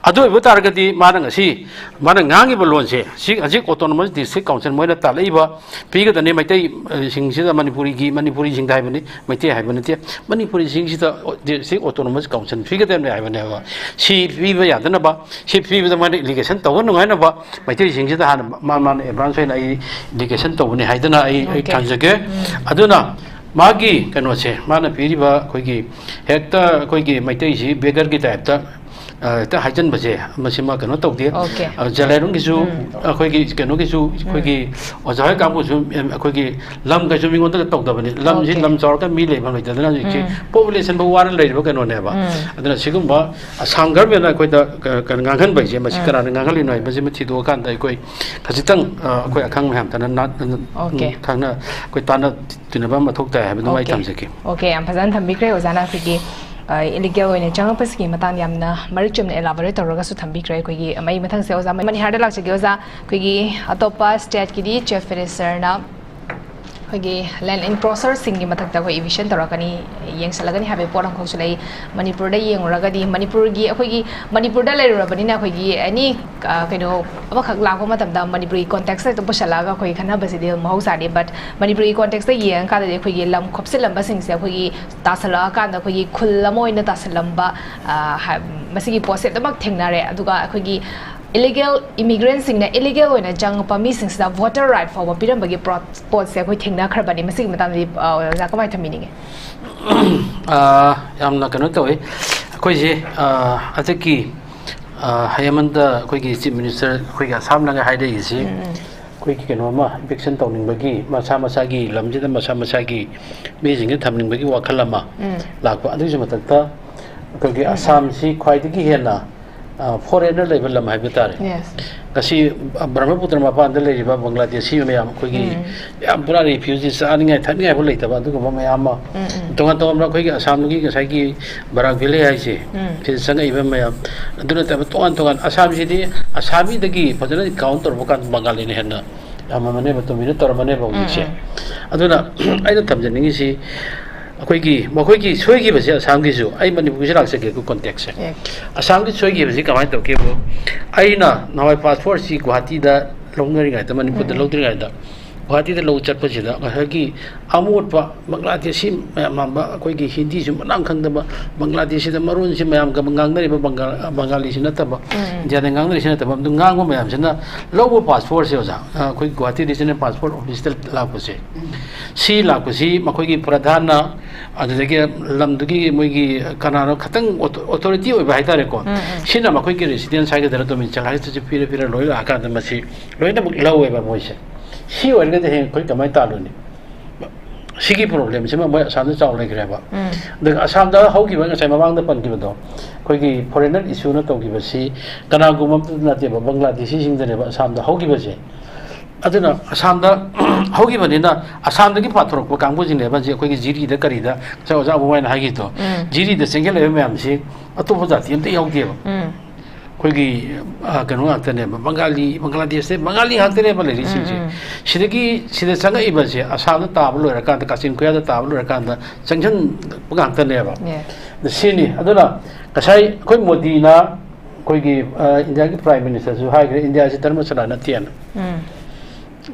ꯑꯗꯨ ꯑꯣꯏꯕ ꯇꯥꯔꯒꯗꯤ ꯃꯥꯅ ꯉꯁꯤ, ꯃꯥꯅ ꯉꯥꯡꯉꯤꯕ ꯂꯣꯟꯁꯦ, ꯁꯤ ꯍꯧꯖꯤꯛ autonomous district council ꯃꯣꯏꯅ ꯇꯥꯜꯂꯛꯏꯕ ꯄꯤꯒꯗꯅꯤ ꯃꯩꯇꯩ, ꯑ, ꯁꯤꯡꯁꯤꯗ, ꯃꯅꯤꯄꯨꯔꯤꯒꯤ, ꯃꯅꯤꯄꯨꯔꯤꯁꯤꯡꯗ ꯍꯥꯏꯕꯅꯤ, ꯃꯩꯇꯩ ꯍꯥꯏꯕ ꯅꯠꯇꯦ, ꯃꯅꯤꯄꯨꯔꯤꯁꯤꯡꯁꯤꯗ district autonomous council ꯄꯤꯒꯗꯕꯅꯤ ꯍꯥꯏꯕꯅꯦꯕ꯫ ꯁꯤ ꯄꯤꯕ ꯌꯥꯗꯅꯕ, ꯁꯤ ꯄꯤꯕꯗ ꯃꯥꯅ allegation ꯇꯧꯕ ꯅꯨꯡꯉꯥꯏꯅꯕ ꯃꯩꯇꯩꯁꯤꯡꯁꯤꯗ ꯍꯥꯟꯅ ꯃꯥ, ꯃꯥꯅ advance ꯑꯣꯏꯅ ꯑꯩ allegation ꯇꯧꯕꯅꯤ ꯍꯥꯏꯗꯅ ꯑꯩ, ꯑꯩ Okay. ꯊꯝꯖꯒꯦ꯫ ꯎꯝ꯫ ꯑꯗꯨꯅ ꯃꯥꯒꯤ ꯀꯩꯅꯣꯁꯦ, ꯃꯥꯅ ꯄꯤꯔꯤꯕ ꯑꯩꯈꯣꯏꯒꯤ ꯍꯦꯛꯇ ꯑꯩꯈꯣꯏꯒꯤ ꯃꯩꯇꯩꯁꯤ beggarꯒꯤ typeꯇ, ꯑ, ꯍꯦꯛꯇ ꯍꯥꯏꯖꯟꯕꯁꯦ, ꯃꯁꯤ ꯃꯥ ꯀꯩꯅꯣ ꯇꯧꯗꯦ꯫ Okay. ꯑ, ꯖꯦꯂꯥꯏꯔꯣꯡꯒꯤꯁꯨ, ꯎꯝ꯫ ꯑꯩꯈꯣꯏꯒꯤ ꯀꯩꯅꯣꯒꯤꯁꯨ, ꯎꯝ꯫ ꯑꯩꯈꯣꯏꯒꯤ ꯑꯣꯖꯥ ꯍꯣꯏ ꯀꯥꯡꯕꯨꯁꯨ, ꯑꯦꯝ, ꯑꯩꯈꯣꯏꯒꯤ ꯂꯝ ꯀꯩꯁꯨ ꯃꯤꯉꯣꯟꯗꯒ ꯇꯧꯗꯕꯅꯤ꯫ ꯂꯝꯁꯤ Okay. ꯂꯝ ꯆꯥꯎꯔꯒ ꯃꯤ ꯂꯩꯐꯝ ꯂꯩꯇꯗꯅ ꯍꯧꯖꯤꯛꯁꯤ ꯎꯝ꯫ Populationꯐꯥꯎ ꯋꯥꯔ ꯂꯩꯔꯤꯕ ꯀꯩꯅꯣꯅꯦꯕ꯫ ꯎꯝ꯫ ꯑꯗꯨꯅ ꯁꯤꯒꯨꯝꯕ ꯑꯁꯥꯝ governmentꯅ ꯑꯩꯈꯣꯏꯗ ꯀ-, ꯀ-, ꯉꯥꯡꯍꯟꯕ ꯍꯥꯏꯁꯦ, ꯃꯁꯤ ꯎꯝ꯫ ꯀꯅꯥꯅ ꯉꯥꯡꯍꯜꯂꯤꯅꯣ ꯍꯥꯏꯕꯁꯤꯃ ꯊꯤꯗꯣꯛꯑꯀꯥꯟꯗ ꯑꯩꯈꯣꯏ ꯈꯖꯤꯛꯇꯪ, ꯑ, ꯑꯩꯈꯣꯏ ꯑꯈꯪ ꯃꯌꯥꯝ ꯇꯥꯟꯅ, ꯅ-, ꯅ-, Okay. ꯈꯪꯅ ꯑꯩꯈꯣꯏ ꯇꯥꯟꯅ ꯇꯤꯟꯅꯕ ꯑꯃ ꯃꯊꯧ ꯇꯥꯏ ꯍꯥꯏꯕꯗꯨꯃ ꯑꯩ Okay. ꯊꯝꯖꯒꯦ꯫ Okay, ꯌꯥꯝ ꯐꯖꯅ ꯊꯝꯕꯤꯈ꯭ꯔꯦ ꯑꯣꯖꯥꯅ꯫ ꯑꯩꯈꯣꯏꯒꯤ, ꯑ, illegal ꯑꯣꯏꯅ ꯆꯪꯉꯛꯄꯁꯤꯒꯤ ꯃꯇꯥꯡꯗ ꯌꯥꯝꯅ ꯃꯔꯤꯛ ꯆꯨꯝꯅ elaborate ꯇꯧꯔꯒꯁꯨ ꯊꯝꯕꯤꯈ꯭ꯔꯦ꯫ ꯑꯩꯈꯣꯏꯒꯤ ꯃꯩ ꯃꯊꯪꯁꯦ ꯑꯣꯖꯥ ꯃꯅꯤꯍꯥꯔꯗ ꯂꯥꯛꯆꯒꯦ꯫ ꯑꯣꯖꯥ, ꯑꯩꯈꯣꯏꯒꯤ ꯑꯇꯣꯞꯄ stateꯀꯤꯗꯤ Chief Ministerꯅ ꯑꯩꯈꯣꯏꯒꯤ ꯂꯦꯟ ꯏꯟꯀ꯭ꯔꯣꯆꯔꯁꯤꯡꯒꯤ ꯃꯊꯛꯇ ꯑꯩꯈꯣꯏ ꯏꯚꯤꯛꯁꯟ ꯇꯧꯔꯛꯀꯅꯤ, ꯌꯦꯡꯁꯤꯜꯂꯒꯅꯤ ꯍꯥꯏꯕꯒꯤ ꯄꯣꯠ ꯑꯃꯈꯛꯁꯨ ꯂꯩ꯫ ꯃꯅꯤꯄꯨꯔꯗ ꯌꯦꯡꯉꯨꯔꯒꯗꯤ, ꯃꯅꯤꯄꯨꯔꯒꯤ, ꯑꯩꯈꯣꯏꯒꯤ ꯃꯅꯤꯄꯨꯔꯗ ꯂꯩꯔꯨꯔꯕꯅꯤꯅ, ꯑꯩꯈꯣꯏꯒꯤ ꯑꯦꯅꯤ ꯀꯩꯅꯣ ꯑꯃꯈꯛ ꯂꯥꯛꯄ ꯃꯇꯝꯗ ꯃꯅꯤꯄꯨꯔꯒꯤ ꯀꯣꯟꯇꯦꯛꯁꯇ ꯍꯦꯛꯇ ꯄꯨꯁꯜꯂꯛꯑꯒ ꯑꯩꯈꯣꯏ ꯈꯟꯅꯕꯁꯤꯗꯤ ꯃꯍꯧꯁꯥꯅꯤ꯫ ꯕꯠ ꯃꯅꯤꯄꯨꯔꯒꯤ ꯀꯣꯟꯇꯦꯛꯁꯇ ꯌꯦꯡꯉꯀꯥꯟꯗꯗꯤ ꯑꯩꯈꯣꯏꯒꯤ ꯂꯝ ꯈꯣꯞꯆꯤꯜꯂꯝꯕꯁꯤꯡꯁꯦ ꯑꯩꯈꯣꯏꯒꯤ ꯇꯥꯁꯜꯂꯛꯑꯀꯥꯟꯗ ꯑꯩꯈꯣꯏꯒꯤ ꯈꯨꯜ ꯑꯃ ꯑꯣꯏꯅ ꯇꯥꯁꯜꯂꯝꯕ, ꯑ, ꯍꯥ-, ꯃꯁꯤꯒꯤ ꯄꯣꯠꯁꯦ ꯑꯗꯨꯃꯛ ꯊꯦꯡꯅꯔꯦ꯫ ꯑꯗꯨꯒ ꯑꯩꯈꯣꯏꯒꯤ ꯏꯂꯤꯒꯦꯜ ꯏꯃꯤꯒ꯭ꯔꯦꯟꯁꯤꯡꯅ ꯏꯂꯤꯒꯦꯜ ꯑꯣꯏꯅ ꯆꯪꯉꯛꯄ ꯃꯤꯁꯤꯡꯁꯤꯗ ꯚꯣꯇꯔ ꯔꯥꯏꯠ ꯐꯥꯎꯕ ꯄꯤꯔꯝꯕꯒꯤ ꯄ꯭ꯔꯣ-, ꯄꯣꯠꯁꯦ ꯑꯩꯈꯣꯏ ꯊꯦꯡꯅꯈ꯭ꯔꯕꯅꯤ꯫ ꯃꯁꯤꯒꯤ ꯃꯇꯥꯡꯗꯗꯤ, ꯑ, ꯑꯣꯖꯥ ꯀꯃꯥꯏꯅ ꯊꯝꯕꯤꯅꯤꯡꯉꯤ? ꯑꯥ, ꯌꯥꯝꯅ ꯀꯩꯅꯣ ꯇꯧꯋꯤ꯫ ꯑꯩꯈꯣꯏꯁꯦ, ꯑꯥ, ꯍꯟꯗꯛꯀꯤ, ꯑꯥ, ꯍꯌꯦꯡꯃꯟꯗ ꯑꯩꯈꯣꯏꯒꯤ ꯆꯤꯐ ꯃꯤꯅꯤꯁꯇꯔ ꯑꯩꯈꯣꯏꯒꯤ ꯑꯁꯥꯝꯅꯒ ꯍꯥꯏꯔꯛꯏꯁꯤ, ꯎꯝ, ꯎꯝ꯫ ꯑꯩꯈꯣꯏꯒꯤ ꯀꯩꯅꯣꯝꯃ ꯏꯚꯤꯛꯁꯟ ꯇꯧꯅꯤꯡꯕꯒꯤ, ꯃꯁꯥ ꯃꯁꯥꯒꯤ ꯂꯝꯁꯤꯗ ꯃꯁꯥ ꯃꯁꯥꯒꯤ ꯃꯤꯁꯤꯡꯁꯦ ꯊꯝꯅꯤꯡꯕꯒꯤ ꯋꯥꯈꯜ ꯑꯃ, ꯎꯝ, ꯂꯥꯛꯄ꯫ ꯑꯗꯨꯒꯤꯁꯨ ꯃꯊꯛꯇ ꯑꯩꯈꯣꯏꯒꯤ, ꯎꯝ, ꯎꯝ, ꯑꯁꯥꯝꯁꯤ ꯈ꯭ꯋꯥꯏꯗꯒꯤ ꯍꯦꯟꯅ, ꯑ, ꯐꯣꯔꯦꯟꯅꯔ ꯂꯩꯕ ꯂꯝ ꯍꯥꯏꯕ ꯇꯥꯔꯦ꯫ ꯌꯦꯁ꯫ ꯉꯁꯤ, ꯑ, ꯕ꯭ꯔꯍꯃꯄꯨꯇ꯭ꯔ ꯃꯄꯥꯟꯗ ꯂꯩꯔꯤꯕ ꯕꯪꯒ꯭ꯂꯥꯗꯦꯁꯤ ꯃꯌꯥꯝ, ꯑꯩꯈꯣꯏꯒꯤ, ꯎꯝ, ꯌꯥꯝ ꯄꯨꯔꯥ ꯔꯤꯐ꯭ꯌꯨꯖꯤ, ꯆꯥꯅꯤꯡꯉꯥꯏ ꯊꯛꯅꯤꯡꯉꯥꯏ ꯐꯥꯎ ꯂꯩꯇꯕ ꯑꯗꯨꯒꯨꯝꯕ ꯃꯌꯥꯝ ꯑꯃ, ꯎꯝ, ꯎꯝ, ꯇꯣꯉꯥꯟ ꯇꯣꯉꯥꯟꯕ ꯑꯩꯈꯣꯏꯒꯤ ꯑꯁꯥꯝꯒꯤ ꯉꯁꯥꯏꯒꯤ ꯕꯔꯥꯛ ꯚꯦꯂꯤ ꯍꯥꯏꯁꯦ, ꯎꯝ, ꯁꯤꯗ ꯆꯪꯉꯛꯏꯕ ꯃꯌꯥꯝ, ꯑꯗꯨ ꯅꯠꯇꯕ ꯇꯣꯉꯥꯟ ꯇꯣꯉꯥꯟ ꯑꯁꯥꯝꯁꯤꯗꯤ ꯑꯁꯥꯃꯤꯗꯒꯤ ꯐꯖꯅ ꯀꯥꯎꯟ ꯇꯧꯔꯛꯄ ꯀꯥꯟꯗ ꯕꯪꯒꯥꯂꯤꯅ ꯍꯦꯟꯅ ꯌꯥꯝꯃꯝꯃꯅꯦꯕ, ꯗꯣꯃꯤꯅꯦꯠ ꯇꯧꯔꯝꯃꯅꯦꯕ ꯎꯝ, ꯍꯧꯖꯤꯛꯁꯦ꯫ ꯎꯝ꯫ ꯑꯗꯨꯅ ꯑꯩꯅ ꯊꯝꯖꯅꯤꯡꯉꯤꯁꯤ, ꯑꯩꯈꯣꯏꯒꯤ ꯃꯈꯣꯏꯒꯤ ꯁꯣꯏꯈꯤꯕꯁꯦ ꯑꯁꯥꯝꯒꯤꯁꯨ, ꯑꯩ ꯃꯅꯤꯄꯨꯔꯒꯤꯁꯨ ꯂꯥꯛꯆꯒꯦꯀꯣ ꯀꯣꯟꯇꯦꯛꯁꯁꯦ꯫ ꯌꯦ꯫ ꯑꯁꯥꯝꯒꯤ ꯁꯣꯏꯈꯤꯕꯁꯤ ꯀꯃꯥꯏꯅ ꯇꯧꯒꯦꯕꯨ, ꯑꯩꯅ ꯅꯍꯥꯟꯋꯥꯏ ꯄꯥꯁꯄꯣꯔꯠꯁꯤ ꯒꯨꯍꯥꯇꯤꯗ ꯂꯧꯅꯔꯤꯉꯩꯗ, ꯃꯅꯤꯄꯨꯔꯗ ꯎꯝ, ꯎꯝ꯫ ꯂꯧꯗ꯭ꯔꯤꯉꯩꯗ, ꯒꯨꯍꯥꯇꯤꯗ ꯂꯧ ꯆꯠꯄꯁꯤꯗ ꯉꯁꯥꯏꯒꯤ ꯑꯃꯣꯠꯄ ꯕꯪꯒ꯭ꯂꯥꯗꯦꯁꯤ ꯃꯌꯥꯝ ꯃꯥꯟꯕ, ꯑꯩꯈꯣꯏꯒꯤ ꯍꯤꯟꯗꯤꯁꯨ ꯃꯅꯥꯝ ꯈꯪꯗꯕ, ꯕꯪꯒ꯭ꯂꯥꯗꯦꯁꯤꯗ ꯃꯔꯣꯟꯁꯤ ꯃꯌꯥꯝꯒ ꯉꯥꯡꯅꯔꯤꯕ ꯕꯪꯒꯥ-, ꯕꯪꯒꯥꯂꯤꯁꯤ ꯅꯠꯇꯕ, ꯎꯝ, ꯎꯝ꯫ ꯏꯟꯗꯤꯌꯥꯗ ꯉꯥꯡꯅꯔꯤꯁꯤ ꯅꯠꯇꯕ, ꯑꯗꯨ ꯉꯥꯡꯕ ꯃꯌꯥꯝꯁꯤꯅ ꯂꯧꯕ ꯄꯥꯁꯄꯣꯔꯠꯁꯦ, ꯑꯣꯖꯥ, ꯑꯩꯈꯣꯏ ꯒꯨꯍꯥꯇꯤ ꯔꯤꯖꯅꯦꯜ ꯄꯥꯁꯄꯣꯔꯠ ꯑꯣꯐꯤꯁꯇ ꯂꯥꯛꯄꯁꯦ, ꯁꯤ ꯂꯥꯛꯄꯁꯤ ꯃꯈꯣꯏꯒꯤ ꯄ꯭ꯔꯙꯥꯟꯅ, ꯑꯗꯨꯗꯒꯤ ꯂꯝꯗꯨꯒꯤ ꯃꯣꯏꯒꯤ ꯀꯅꯥꯅꯣ ꯈꯇꯪ ꯑꯣꯊꯣ-, ꯑꯣꯊꯣꯔꯤꯇꯤ ꯑꯣꯏꯕ ꯍꯥꯏꯇꯥꯔꯦꯀꯣ, ꯎꯝ, ꯎꯝ꯫ ꯁꯤꯅ ꯃꯈꯣꯏꯒꯤ ꯔꯦꯁꯤꯗꯦꯟꯁ ꯍꯥꯏꯒꯗ꯭ꯔꯥ, ꯗꯣꯃꯤꯁꯥꯏꯜ ꯍꯥꯏꯒꯗ꯭ꯔꯥ, ꯄꯤꯔ ꯄꯤꯔ ꯂꯣꯏ ꯂꯥꯛꯑꯀꯥꯟꯗ ꯃꯁꯤ ꯂꯣꯏꯅꯃꯛ ꯂꯧꯋꯦꯕ ꯃꯣꯏꯁꯦ꯫ ꯁꯤ ꯑꯣꯏꯔꯒꯗꯤ ꯍꯌꯦꯡ ꯑꯩꯈꯣꯏ ꯀꯃꯥꯏꯅ ꯇꯥꯜꯂꯨꯅꯤ? ꯁꯤꯒꯤ ꯄ꯭ꯔꯣꯕ꯭ꯂꯦꯝꯁꯤꯃ ꯃꯣꯏ ꯑꯁꯥꯝꯗ ꯆꯥꯎ ꯂꯩꯈ꯭ꯔꯦꯕ꯫ ꯎꯝ꯫ ꯑꯗꯨꯒ ꯑꯁꯥꯝꯗ ꯍꯧꯈꯤꯕ ꯉꯁꯥꯏ ꯃꯃꯥꯡꯗ ꯄꯟꯈꯤꯕꯗꯣ, ꯑꯩꯈꯣꯏꯒꯤ ꯐꯣꯔꯦꯟꯅꯔ ꯏꯁꯨꯅ ꯇꯧꯈꯤꯕꯁꯤ ꯀꯅꯥꯒꯨꯝꯕ ꯑꯃꯠꯇ ꯅꯠꯇꯦꯕ, ꯕꯪꯒ꯭ꯂꯥꯗꯦꯁꯤꯁꯤꯡꯗꯅꯦꯕ ꯑꯁꯥꯝꯗ ꯍꯧꯈꯤꯕꯁꯦ꯫ ꯑꯗꯨꯅ ꯑꯁꯥꯝꯗ ꯍꯧꯈꯤꯕꯅꯤꯅ, ꯑꯁꯥꯝꯗꯒꯤ ꯄꯥꯊꯣꯔꯛꯄ ꯀꯥꯡꯕꯨꯁꯤꯡꯅꯦꯕ ꯍꯧꯖꯤꯛ ꯑꯩꯈꯣꯏꯒꯤ ꯖꯤꯔꯤꯗ ꯀꯔꯤꯗ, ꯉꯁꯥꯏ ꯑꯣꯖꯥ ꯑꯕꯨꯡꯉꯣꯅ ꯍꯥꯏꯈꯤꯗꯣ, ꯎꯝ꯫ ꯖꯤꯔꯤꯗ ꯆꯦꯟꯈꯠꯂꯛꯏꯕ ꯃꯌꯥꯝꯁꯤ ꯑꯇꯣꯞꯄ ꯖꯥꯇꯤ ꯑꯝꯇ ꯌꯥꯎꯗꯦꯕ꯫ ꯎꯝ꯫ ꯑꯩꯈꯣꯏꯒꯤ ꯑ, ꯀꯩꯅꯣ ꯉꯥꯛꯇꯅꯦꯕ, ꯕꯪꯒꯥꯂꯤ, ꯕꯪꯒ꯭ꯂꯥꯗꯦꯁꯇ ꯕꯪꯒꯥꯂꯤ ꯉꯥꯛꯇꯅꯦꯕ ꯂꯩꯔꯤꯁꯤꯡꯁꯦ꯫ ꯎꯝ, ꯎꯝ꯫ ꯁꯤꯗꯒꯤ ꯁꯤꯗ ꯆꯪꯉꯛꯏꯕꯁꯦ ꯑꯁꯥꯝꯗ ꯇꯥꯕ ꯂꯣꯏꯔꯀꯥꯟꯗ, ꯀꯥꯆꯤꯟ ꯀꯣꯌꯥꯗ ꯇꯥꯕ ꯂꯣꯏꯔꯀꯥꯟꯗ ꯆꯪꯁꯤꯟꯕ ꯉꯥꯛꯇꯅꯦꯕ꯫ ꯌꯦꯁ꯫ ꯑꯗ ꯁꯤꯅꯤ꯫ ꯑꯗꯨꯅ ꯉꯁꯥꯏ ꯑꯩꯈꯣꯏ ꯃꯣꯗꯤꯅ ꯑꯩꯈꯣꯏꯒꯤ ꯑ, ꯏꯟꯗꯤꯌꯥꯒꯤ ꯄ꯭ꯔꯥꯏꯝ ꯃꯤꯅꯤꯁꯇꯔꯁꯨ ꯍꯥꯏꯈ꯭ꯔꯦ, ꯏꯟꯗꯤꯌꯥꯁꯤ ꯙꯔꯃꯁꯥꯂꯥ ꯅꯠꯇꯦꯅ꯫ ꯎꯝ꯫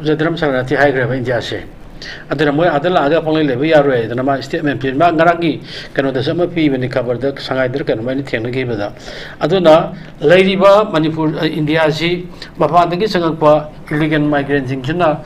ꯙꯔꯃꯁꯥꯂꯥ ꯅꯠꯇꯦ ꯍꯥꯏꯈ꯭ꯔꯦꯕ ꯏꯟꯗꯤꯌꯥꯁꯦ꯫ ꯑꯗꯨꯅ ꯃꯣꯏ ꯑꯥꯗ ꯂꯥꯛꯑꯒ ꯄꯪꯂꯩ ꯂꯩꯕ ꯌꯥꯔꯣꯏ ꯍꯥꯏꯗꯅ ꯃꯥ ꯁ꯭ꯇꯦꯠꯃꯦꯟ ꯄꯤ꯫ ꯃꯥ ꯉꯔꯥꯡꯒꯤ ꯀꯩꯅꯣꯗꯁꯨ ꯑꯃ ꯄꯤꯕꯅꯤ, ꯈꯕꯔꯗ, ꯁꯉꯥꯏꯗꯔ ꯀꯩꯅꯣꯃ ꯑꯩꯅ ꯊꯦꯡꯅꯈꯤꯕꯗ꯫ ꯑꯗꯨꯅ ꯂꯩꯔꯤꯕ ꯃꯅꯤꯄꯨꯔ, ꯑ, ꯏꯟꯗꯤꯌꯥꯁꯤ ꯃꯄꯥꯟꯗꯒꯤ ꯆꯪꯉꯛꯄ ꯏꯂꯤꯒꯦꯜ ꯃꯥꯏꯒ꯭ꯔꯦꯟꯁꯤꯡꯁꯤꯅ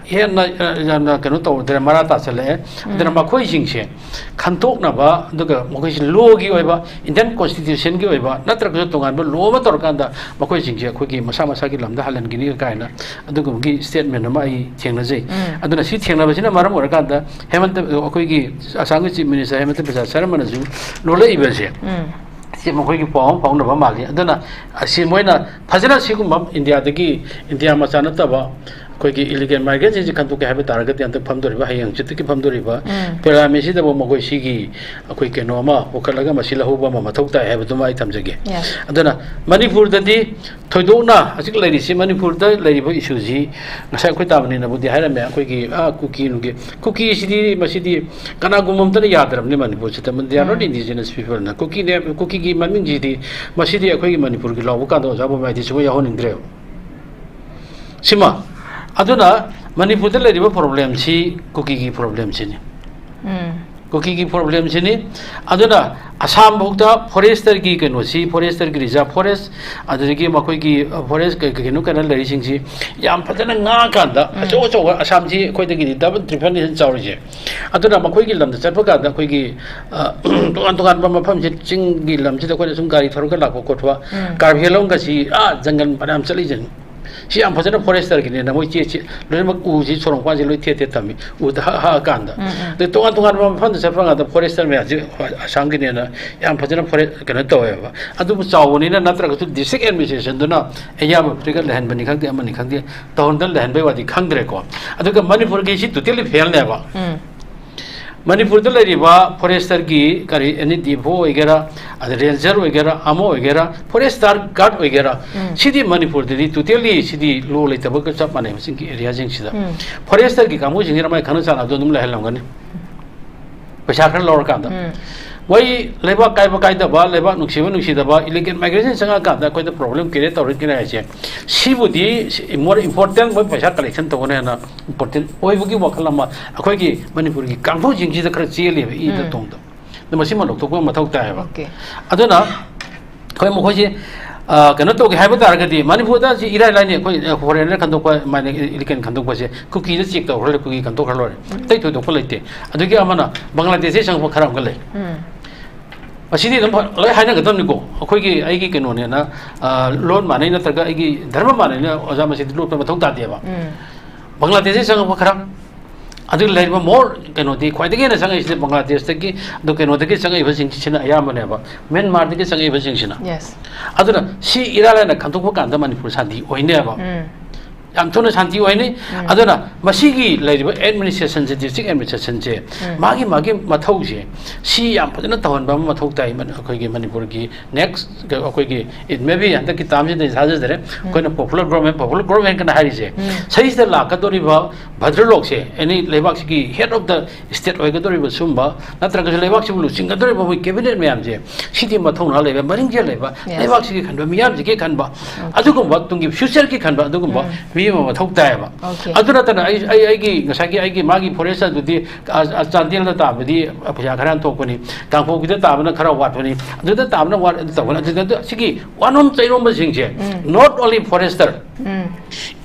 ꯍꯦꯟꯅ, ꯑ, ꯌꯥꯝꯅ ꯀꯩꯅꯣ ꯇꯧꯗ꯭ꯔꯦ, ꯃꯔꯥ ꯇꯥꯁꯜꯂꯛꯑꯦ꯫ ꯑꯗꯨꯅ ꯎꯝ꯫ ꯃꯈꯣꯏꯁꯤꯡꯁꯦ ꯈꯟꯇꯣꯛꯅꯕ, ꯑꯗꯨꯒ ꯃꯈꯣꯏꯁꯤ ꯂꯣꯒꯤ ꯑꯣꯏꯕ, ꯏꯟꯗꯤꯌꯟ ꯀꯣꯟꯁꯇꯤꯇ꯭ꯌꯨꯁꯟꯒꯤ ꯑꯣꯏꯕ, ꯅꯠꯇ꯭ꯔꯒꯁꯨ ꯇꯣꯉꯥꯟꯕ ꯂꯣ ꯑꯃ ꯇꯧꯔꯀꯥꯟꯗ ꯃꯈꯣꯏꯁꯤꯡꯁꯦ ꯑꯩꯈꯣꯏꯒꯤ ꯃꯁꯥ ꯃꯁꯥꯒꯤ ꯂꯝꯗ ꯍꯜꯍꯟꯒꯅꯤ ꯀꯥꯏꯅ ꯑꯗꯨꯒꯨꯝꯕꯒꯤ ꯁ꯭ꯇꯦꯠꯃꯦꯟ ꯑꯃ ꯑꯩ ꯊꯦꯡꯅꯖꯩ꯫ ꯎꯝ꯫ ꯑꯗꯨꯅ ꯁꯤ ꯊꯦꯡꯅꯕꯁꯤꯅ ꯃꯔꯝ ꯑꯣꯏꯔꯀꯥꯟꯗ ꯍꯦꯃꯟꯇ, ꯑꯩꯈꯣꯏꯒꯤ ꯑꯁꯥꯝꯒꯤ ꯆꯤꯐ ꯃꯤꯅꯤꯁꯇꯔ ꯍꯦꯃꯟꯇ ꯕꯤꯁ꯭ꯋꯥ ꯁꯔꯃꯅꯁꯨ ꯂꯣꯜꯂꯛꯏꯕꯁꯦ, ꯎꯝ꯫ ꯁꯤ ꯃꯈꯣꯏꯒꯤ ꯄꯥꯎ ꯑꯃ ꯐꯥꯎꯅꯕ ꯃꯥꯜꯂꯤ꯫ ꯑꯗꯨꯅ ꯑꯁꯤ ꯃꯣꯏꯅ ꯐꯖꯅ ꯁꯤꯒꯨꯝꯕ ꯏꯟꯗꯤꯌꯥꯗꯒꯤ, ꯏꯟꯗꯤꯌꯥ ꯃꯆꯥ ꯅꯠꯇꯕ ꯑꯩꯈꯣꯏꯒꯤ ꯏꯂꯤꯒꯦꯜ ꯃꯥꯏꯒ꯭ꯔꯦꯟꯁꯤꯡꯁꯦ ꯈꯟꯗꯣꯛꯀꯦ ꯍꯥꯏꯕ ꯇꯥꯔꯒꯗꯤ, ꯍꯟꯗꯛ ꯐꯝꯗꯣꯔꯤꯕ, ꯍꯌꯦꯡ ꯍꯪꯆꯤꯠꯇꯒꯤ ꯐꯝꯗꯣꯔꯤꯕ ꯎꯝ꯫ ꯄꯥꯔꯂꯤꯌꯥꯃꯦꯟꯁꯤꯗꯕꯨ ꯃꯈꯣꯏ ꯁꯤꯒꯤ ꯑꯩꯈꯣꯏ ꯀꯩꯅꯣ ꯑꯃ ꯄꯨꯈꯠꯂꯒ ꯃꯁꯤ ꯂꯧꯍꯧꯕ ꯑꯃ ꯃꯊꯧ ꯇꯥꯏ ꯍꯥꯏꯕꯗꯨꯃ ꯑꯩ ꯊꯝꯖꯒꯦ꯫ ꯌꯦꯁ꯫ ꯑꯗꯨꯅ ꯃꯅꯤꯄꯨꯔꯗꯗꯤ ꯊꯣꯏꯗꯣꯛꯅ ꯍꯧꯖꯤꯛ ꯂꯩꯔꯤꯁꯤ, ꯃꯅꯤꯄꯨꯔꯗ ꯂꯩꯔꯤꯕ ꯏꯁꯨꯁꯤ ꯉꯁꯥꯏ ꯑꯩꯈꯣꯏ ꯇꯥꯕꯅꯤꯅꯕꯨꯗꯤ ꯍꯥꯏꯔꯝꯃꯦ, ꯑꯩꯈꯣꯏꯒꯤ, ꯑꯥ, ꯀꯨꯀꯤ ꯅꯨꯡꯒꯤ, ꯀꯨꯀꯤꯁꯤꯗꯤ ꯃꯁꯤꯗꯤ ꯀꯅꯥꯒꯨꯝꯕ ꯑꯝꯇꯅ ꯌꯥꯗ꯭ꯔꯕꯅꯤ ꯃꯅꯤꯄꯨꯔꯁꯤꯗ꯫ They are not um. indigenous people ꯅ꯫ ꯀꯨꯀꯤꯅꯦ, ꯀꯨꯀꯤꯒꯤ ꯃꯃꯤꯡꯁꯤꯗꯤ ꯃꯁꯤꯗꯤ ꯑꯩꯈꯣꯏꯒꯤ ꯃꯅꯤꯄꯨꯔꯒꯤ ꯂꯥꯎꯕ ꯀꯥꯟꯗ ꯑꯣꯖꯥ ꯕꯣꯝꯕꯥꯏꯗꯤ ꯁꯨꯡꯌꯥ ꯌꯥꯎꯍꯟꯅꯤꯡꯗ꯭ꯔꯦꯕ꯫ ꯁꯤꯃ꯫ ꯑꯗꯨꯅ ꯃꯅꯤꯄꯨꯔꯗ ꯂꯩꯔꯤꯕ ꯄ꯭ꯔꯣꯕ꯭ꯂꯦꯝꯁꯤ ꯀꯨꯀꯤꯒꯤ ꯄ꯭ꯔꯣꯕ꯭ꯂꯦꯝꯁꯤꯅꯤ꯫ ꯎꯝ꯫ ꯀꯨꯀꯤꯒꯤ ꯄ꯭ꯔꯣꯕ꯭ꯂꯦꯝꯁꯤꯅꯤ꯫ ꯑꯗꯨꯅ ꯑꯁꯥꯝꯐꯥꯎꯗ ꯐꯣꯔꯦꯁꯇꯔꯒꯤ ꯀꯩꯅꯣꯁꯤ, ꯐꯣꯔꯦꯁꯇꯔꯒꯤ ꯔꯤꯖꯥꯔꯚ ꯐꯣꯔꯦꯁ, ꯑꯗꯨꯗꯒꯤ ꯃꯈꯣꯏꯒꯤ, ꯑ, ꯐꯣꯔꯦꯁ ꯀꯩ-, ꯀꯩꯅꯣ ꯀꯩꯅꯣ ꯂꯩꯔꯤꯁꯤꯡꯁꯤ ꯌꯥꯝ ꯐꯖꯅ ꯉꯥꯛꯑꯀꯥꯟꯗ, ꯎꯝ꯫ ꯑꯆꯧ ꯑꯆꯧꯕ ꯑꯁꯥꯝꯁꯤ ꯑꯩꯈꯣꯏꯗꯒꯤꯗꯤ ꯗꯕꯜ ꯇ꯭ꯔꯤꯄꯜ ꯍꯦꯟꯅ ꯆꯥꯎꯔꯤꯁꯦ꯫ ꯑꯗꯨꯅ ꯃꯈꯣꯏꯒꯤ ꯂꯝꯗ ꯆꯠꯄ ꯀꯥꯟꯗ ꯑꯩꯈꯣꯏꯒꯤ, ꯑ, ꯇꯣꯉꯥꯟ ꯇꯣꯉꯥꯟꯕ ꯃꯐꯝꯁꯤ, ꯆꯤꯡꯒꯤ ꯂꯝꯁꯤꯗ ꯑꯩꯈꯣꯏꯅ ꯁꯨꯝ ꯒꯥꯔꯤ ꯊꯧꯔꯒ ꯂꯥꯛꯄ ꯈꯣꯠꯄ, ꯎꯝ꯫ ꯀꯥꯔꯕꯤ ꯑꯪꯂꯣꯡꯒꯁꯤ, ꯑꯥ, ꯖꯪꯒꯜ ꯐꯅꯌꯥꯝ ꯆꯠꯂꯤꯁꯤꯅꯤ꯫ ꯁꯤ ꯌꯥꯝ ꯐꯖꯅ ꯐꯣꯔꯦꯁꯇꯔꯒꯤꯅꯦꯅ ꯃꯣꯏ ꯆꯦ, ꯆꯦ, ꯂꯣꯏꯅꯃꯛ ꯎꯁꯤ ꯁꯣꯔꯣꯛ ꯃꯄꯥꯟꯁꯤ ꯂꯣꯏ ꯊꯦꯠ ꯊꯦꯠ ꯊꯝꯃꯤ꯫ ꯎꯗ ꯍꯛ ꯍꯛꯑꯀꯥꯟꯗ꯫ ꯎꯝ, ꯎꯝ꯫ ꯑꯗꯩ ꯇꯣꯉꯥꯟ ꯇꯣꯉꯥꯟꯕ ꯃꯐꯝꯗ ꯆꯠꯄ ꯀꯥꯟꯗ ꯐꯣꯔꯦꯁꯇꯔ ꯃꯌꯥꯝꯁꯤ ꯑꯁꯥꯝꯒꯤꯅꯦꯅ ꯌꯥꯝ ꯐꯖꯅ ꯐꯣꯔꯦ-, ꯀꯩꯅꯣ ꯇꯧꯋꯦꯕ꯫ ꯑꯗꯨꯕꯨ ꯆꯥꯎꯕꯅꯤꯅ ꯅꯠꯇ꯭ꯔꯒꯁꯨ ꯗꯤꯁꯇ꯭ꯔꯤꯛ ꯑꯦꯗꯃꯤꯅꯤꯁꯇ꯭ꯔꯦꯁꯟꯗꯨꯅ ꯑꯌꯥꯕ ꯐꯤꯔꯒ ꯂꯩꯍꯟꯕꯅꯤ ꯈꯪꯗꯦ, ꯑꯃꯅꯤ ꯈꯪꯗꯦ, ꯇꯧꯍꯟꯗꯅ ꯂꯩꯍꯟꯕꯩ ꯋꯥꯗꯤ ꯈꯪꯗ꯭ꯔꯦꯀꯣ꯫ ꯑꯗꯨꯒ ꯃꯅꯤꯄꯨꯔꯒꯤ ꯁꯤ ꯇꯣꯇꯦꯜꯂꯤ ꯐꯦꯜꯅꯦꯕ꯫ ꯎꯝ꯫ ꯃꯅꯤꯄꯨꯔꯗ ꯂꯩꯔꯤꯕ ꯐꯣꯔꯦꯁꯇꯔꯒꯤ ꯀꯔꯤ ꯑꯦꯅꯤ ꯗꯤ ꯑꯦꯐ ꯑꯣ ꯑꯣꯏꯒꯦꯔꯥ, ꯑꯗ ꯔꯦꯟꯖꯔ ꯑꯣꯏꯒꯦꯔꯥ, ꯑꯃ ꯑꯣꯏꯒꯦꯔꯥ, ꯐꯣꯔꯦꯁꯇꯔ ꯒꯥꯔꯗ ꯑꯣꯏꯒꯦꯔꯥ, ꯎꯝ꯫ ꯁꯤꯗꯤ ꯃꯅꯤꯄꯨꯔꯗꯗꯤ ꯇꯣꯇꯦꯜꯂꯤ ꯁꯤꯗꯤ ꯂꯣ ꯂꯩꯇꯕꯒ ꯆꯞ ꯃꯥꯟꯅꯩ ꯃꯁꯤꯒꯤ ꯑꯦꯔꯤꯌꯥꯁꯤꯡꯁꯤꯗ꯫ ꯎꯝ꯫ ꯐꯣꯔꯦꯁꯇꯔꯒꯤ ꯀꯥꯡꯕꯨꯁꯤꯡꯁꯤꯅ ꯃꯥꯏ ꯈꯪꯅ ꯆꯥꯟꯅꯕꯗꯣ ꯑꯗꯨꯝ ꯂꯩꯍꯜꯂꯝꯒꯅꯤ꯫ ꯄꯩꯁꯥ ꯈꯔ ꯂꯧꯔꯀꯥꯟꯗ꯫ ꯎꯝ꯫ ꯃꯣꯏ ꯂꯩꯕꯥꯛ ꯀꯥꯏꯕ ꯀꯥꯏꯗꯕ, ꯂꯩꯕꯥꯛ ꯅꯨꯡꯁꯤꯕ ꯅꯨꯡꯁꯤꯗꯕ, ꯏꯂꯤꯒꯦꯜ ꯃꯥꯏꯒ꯭ꯔꯦꯁꯟ ꯆꯪꯉꯀꯥꯟꯗ ꯑꯩꯈꯣꯏꯗ ꯄ꯭ꯔꯣꯕ꯭ꯂꯦꯝ ꯀ꯭ꯔꯤꯌꯦꯠ ꯇꯧꯔꯛꯀꯅꯤ ꯍꯥꯏꯁꯦ꯫ ꯁꯤꯕꯨꯗꯤ more important, ꯃꯣꯏ ꯄꯩꯁꯥ ꯀꯂꯦꯛꯁꯟ ꯇꯧꯒꯅꯤ ꯍꯥꯏꯅ ꯏꯝꯄꯣꯔꯇꯦꯟ ꯑꯣꯏꯕꯒꯤ ꯋꯥꯈꯜ ꯑꯃ ꯑꯩꯈꯣꯏꯒꯤ ꯃꯅꯤꯄꯨꯔꯒꯤ ꯀꯥꯡꯕꯨꯁꯤꯡꯁꯤꯗ ꯈꯔ ꯆꯦꯜꯂꯤꯕ ꯏꯗ ꯎꯝ꯫ ꯇꯣꯡꯗ꯫ ꯑꯗꯨ ꯃꯁꯤꯃ ꯂꯧꯊꯣꯛꯄ ꯃꯊꯧ ꯇꯥꯏꯌꯦꯕ꯫ ꯑꯣꯀꯦ꯫ ꯑꯗꯨꯅ ꯑꯩꯈꯣꯏ ꯃꯈꯣꯏꯁꯦ, ꯑ, ꯀꯩꯅꯣ ꯇꯧꯒꯦ ꯍꯥꯏꯕ ꯇꯥꯔꯒꯗꯤ ꯃꯅꯤꯄꯨꯔꯗ ꯁꯤ ꯏꯔꯥꯏ ꯂꯥꯏꯅ ꯑꯩꯈꯣꯏ, ꯑ, ꯐꯣꯔꯦꯟꯅꯔ ꯈꯟꯗꯣꯛꯄ, ꯑꯗꯨꯃꯥꯏꯅ ꯏꯂꯤꯒꯦꯟ ꯈꯟꯗꯣꯛꯄꯁꯦ ꯀꯨꯀꯤꯗ ꯆꯦꯛ ꯇꯧꯈ꯭ꯔ ꯂꯣꯏꯔꯦ, ꯀꯨꯀꯤ ꯈꯟꯗꯣꯛꯈ꯭ꯔ ꯂꯣꯏꯔꯦ꯫ ꯎꯝ꯫ ꯑꯇꯩ ꯊꯣꯏꯗꯣꯛꯄ ꯂꯩꯇꯦ꯫ ꯑꯗꯨꯒꯤ ꯑꯃꯅ ꯕꯪꯒ꯭ꯂꯥꯗꯦꯁꯇꯒꯤ ꯆꯪꯉꯛꯄ ꯈꯔ ꯑꯃꯒ ꯂꯩ꯫ ꯎꯝ꯫ ꯃꯁꯤꯗꯤ ꯑꯗꯨꯝ ꯂꯣꯏ ꯍꯥꯏꯅꯒꯗꯕꯅꯤꯀꯣ꯫ ꯑꯩꯈꯣꯏꯒꯤ, ꯑꯩꯒꯤ ꯀꯩꯅꯣꯅꯦꯅ, ꯑ, ꯂꯣꯟ ꯃꯥꯟꯅꯩ ꯅꯠꯇ꯭ꯔꯒ ꯑꯩꯒꯤ ꯙꯔꯃ ꯃꯥꯟꯅꯩꯅ ꯑꯣꯖꯥ ꯃꯁꯤꯗꯤ ꯂꯣꯠꯄ ꯃꯊꯧ ꯇꯥꯗꯦꯕ꯫ ꯎꯝ꯫ ꯕꯪꯒ꯭ꯂꯥꯗꯦꯁꯇꯒꯤ ꯆꯪꯉꯛꯄ ꯈꯔ, ꯑꯗꯨ ꯂꯩꯔꯤꯕ ꯃꯣꯔ ꯀꯩꯅꯣꯗꯤ ꯈ꯭ꯋꯥꯏꯗꯒꯤ ꯍꯦꯟꯅ ꯆꯪꯉꯛꯏꯁꯤꯗꯤ ꯕꯪꯒ꯭ꯂꯥꯗꯦꯁꯇꯒꯤ, ꯑꯗꯨ ꯀꯩꯅꯣꯗꯒꯤ ꯆꯪꯉꯛꯏꯕꯁꯤꯡꯁꯤꯅ ꯑꯌꯥꯝꯕꯅꯦꯕ, ꯃ꯭ꯌꯥꯟꯃꯥꯔꯗꯒꯤ ꯆꯪꯉꯛꯏꯕꯁꯤꯡꯁꯤꯅ꯫ Yes. ꯑꯗꯨꯅ ꯁꯤ ꯏꯔꯥꯏ ꯂꯥꯏꯅ ꯈꯟꯗꯣꯛꯄ ꯀꯥꯟꯗ ꯃꯅꯤꯄꯨꯔ ꯁꯥꯟꯇꯤ ꯑꯣꯏꯅꯦꯕ꯫ ꯎꯝ꯫ ꯌꯥꯝ ꯊꯨꯅ ꯁꯥꯟꯇꯤ ꯑꯣꯏꯅꯤ꯫ ꯎꯝ꯫ ꯑꯗꯨꯅ ꯃꯁꯤꯒꯤ ꯂꯩꯔꯤꯕ ꯑꯦꯗꯃꯤꯅꯤꯁꯇ꯭ꯔꯦꯁꯟꯁꯦ, ꯗꯤꯁꯇ꯭ꯔꯤꯛ ꯑꯦꯗꯃꯤꯅꯤꯁꯇ꯭ꯔꯦꯁꯟꯁꯦ, ꯎꯝ꯫ ꯃꯥꯒꯤ, ꯃꯥꯒꯤ ꯃꯊꯧꯁꯦ ꯁꯤ ꯌꯥꯝ ꯐꯖꯅ ꯇꯧꯍꯟꯕ ꯑꯃ ꯃꯊꯧ ꯇꯥꯏ꯫ ꯃꯅꯤ-, ꯑꯩꯈꯣꯏꯒꯤ ꯃꯅꯤꯄꯨꯔꯒꯤ next ꯑꯩꯈꯣꯏꯒꯤ, it may be ꯍꯟꯗꯛꯀꯤ ꯇꯥꯝꯁꯤꯗ ꯑꯩ ꯊꯥꯖꯗ꯭ꯔꯦ, ꯎꯝ꯫ ꯑꯩꯈꯣꯏꯅ popular government, popular government ꯀꯅ ꯍꯥꯏꯔꯤꯁꯦ, ꯎꯝ꯫ ꯁꯤꯁꯤꯗ ꯂꯥꯛꯀꯗꯧꯔꯤꯕ ꯚꯗ꯭ꯔꯂꯣꯛꯁꯦ, ꯑꯦꯅꯤ ꯂꯩꯕꯥꯛꯁꯤꯒꯤ head of the state ꯑꯣꯏꯒꯗꯧꯔꯤꯕ ꯁꯨꯝꯕ, ꯅꯠꯇ꯭ꯔꯒꯁꯨ ꯂꯩꯕꯥꯛꯁꯤꯕꯨ ꯂꯨꯆꯤꯡꯒꯗꯧꯔꯤꯕ ꯃꯣꯏ cabinet ꯃꯌꯥꯝꯁꯦ, ꯁꯤꯗꯤ ꯃꯊꯧꯅꯥ ꯂꯩꯕ, ꯃꯔꯤꯡꯖꯦꯜ ꯂꯩꯕ, Yes. ꯂꯩꯕꯥꯛꯁꯤꯒꯤ ꯈꯟꯕ, ꯃꯤꯌꯥꯝꯁꯤꯒꯤ ꯈꯟꯕ, Okay. ꯑꯗꯨꯒꯨꯝꯕ ꯇꯨꯡꯒꯤ future ꯒꯤ ꯈꯟꯕ ꯑꯗꯨꯒꯨꯝꯕ ꯎꯝ꯫ ꯃꯤ ꯑꯃ ꯃꯊꯧ ꯇꯥꯏꯌꯦꯕ꯫ Okay. ꯑꯗꯨ ꯅꯠꯇꯅ ꯑꯩ, ꯑꯩ, ꯑꯩꯒꯤ ꯉꯁꯥꯏꯒꯤ ꯑꯩꯒꯤ ꯃꯥꯒꯤ forest ꯑꯗꯨꯗꯤ, ꯑ, ꯑ, ꯆꯥꯟꯗꯦꯜꯗ ꯇꯥꯕꯗꯤ ꯄꯩꯁꯥ ꯈꯔ ꯍꯟꯊꯣꯛꯄꯅꯤ, ꯀꯥꯡꯄꯣꯛꯄꯤꯗ ꯇꯥꯕꯅ ꯈꯔ ꯋꯥꯠꯄꯅꯤ, ꯑꯗꯨꯗ ꯇꯥꯕꯅ ꯋꯥꯠ-, ꯑꯗꯨ ꯇꯧꯕꯅꯤ, ꯑꯗꯨꯗ, ꯑꯗꯨ, ꯁꯤꯒꯤ ꯋꯥꯅꯣꯝ ꯆꯩꯔꯣꯝꯕꯁꯤꯡꯁꯦ, ꯎꯝ꯫ Not only forester, um.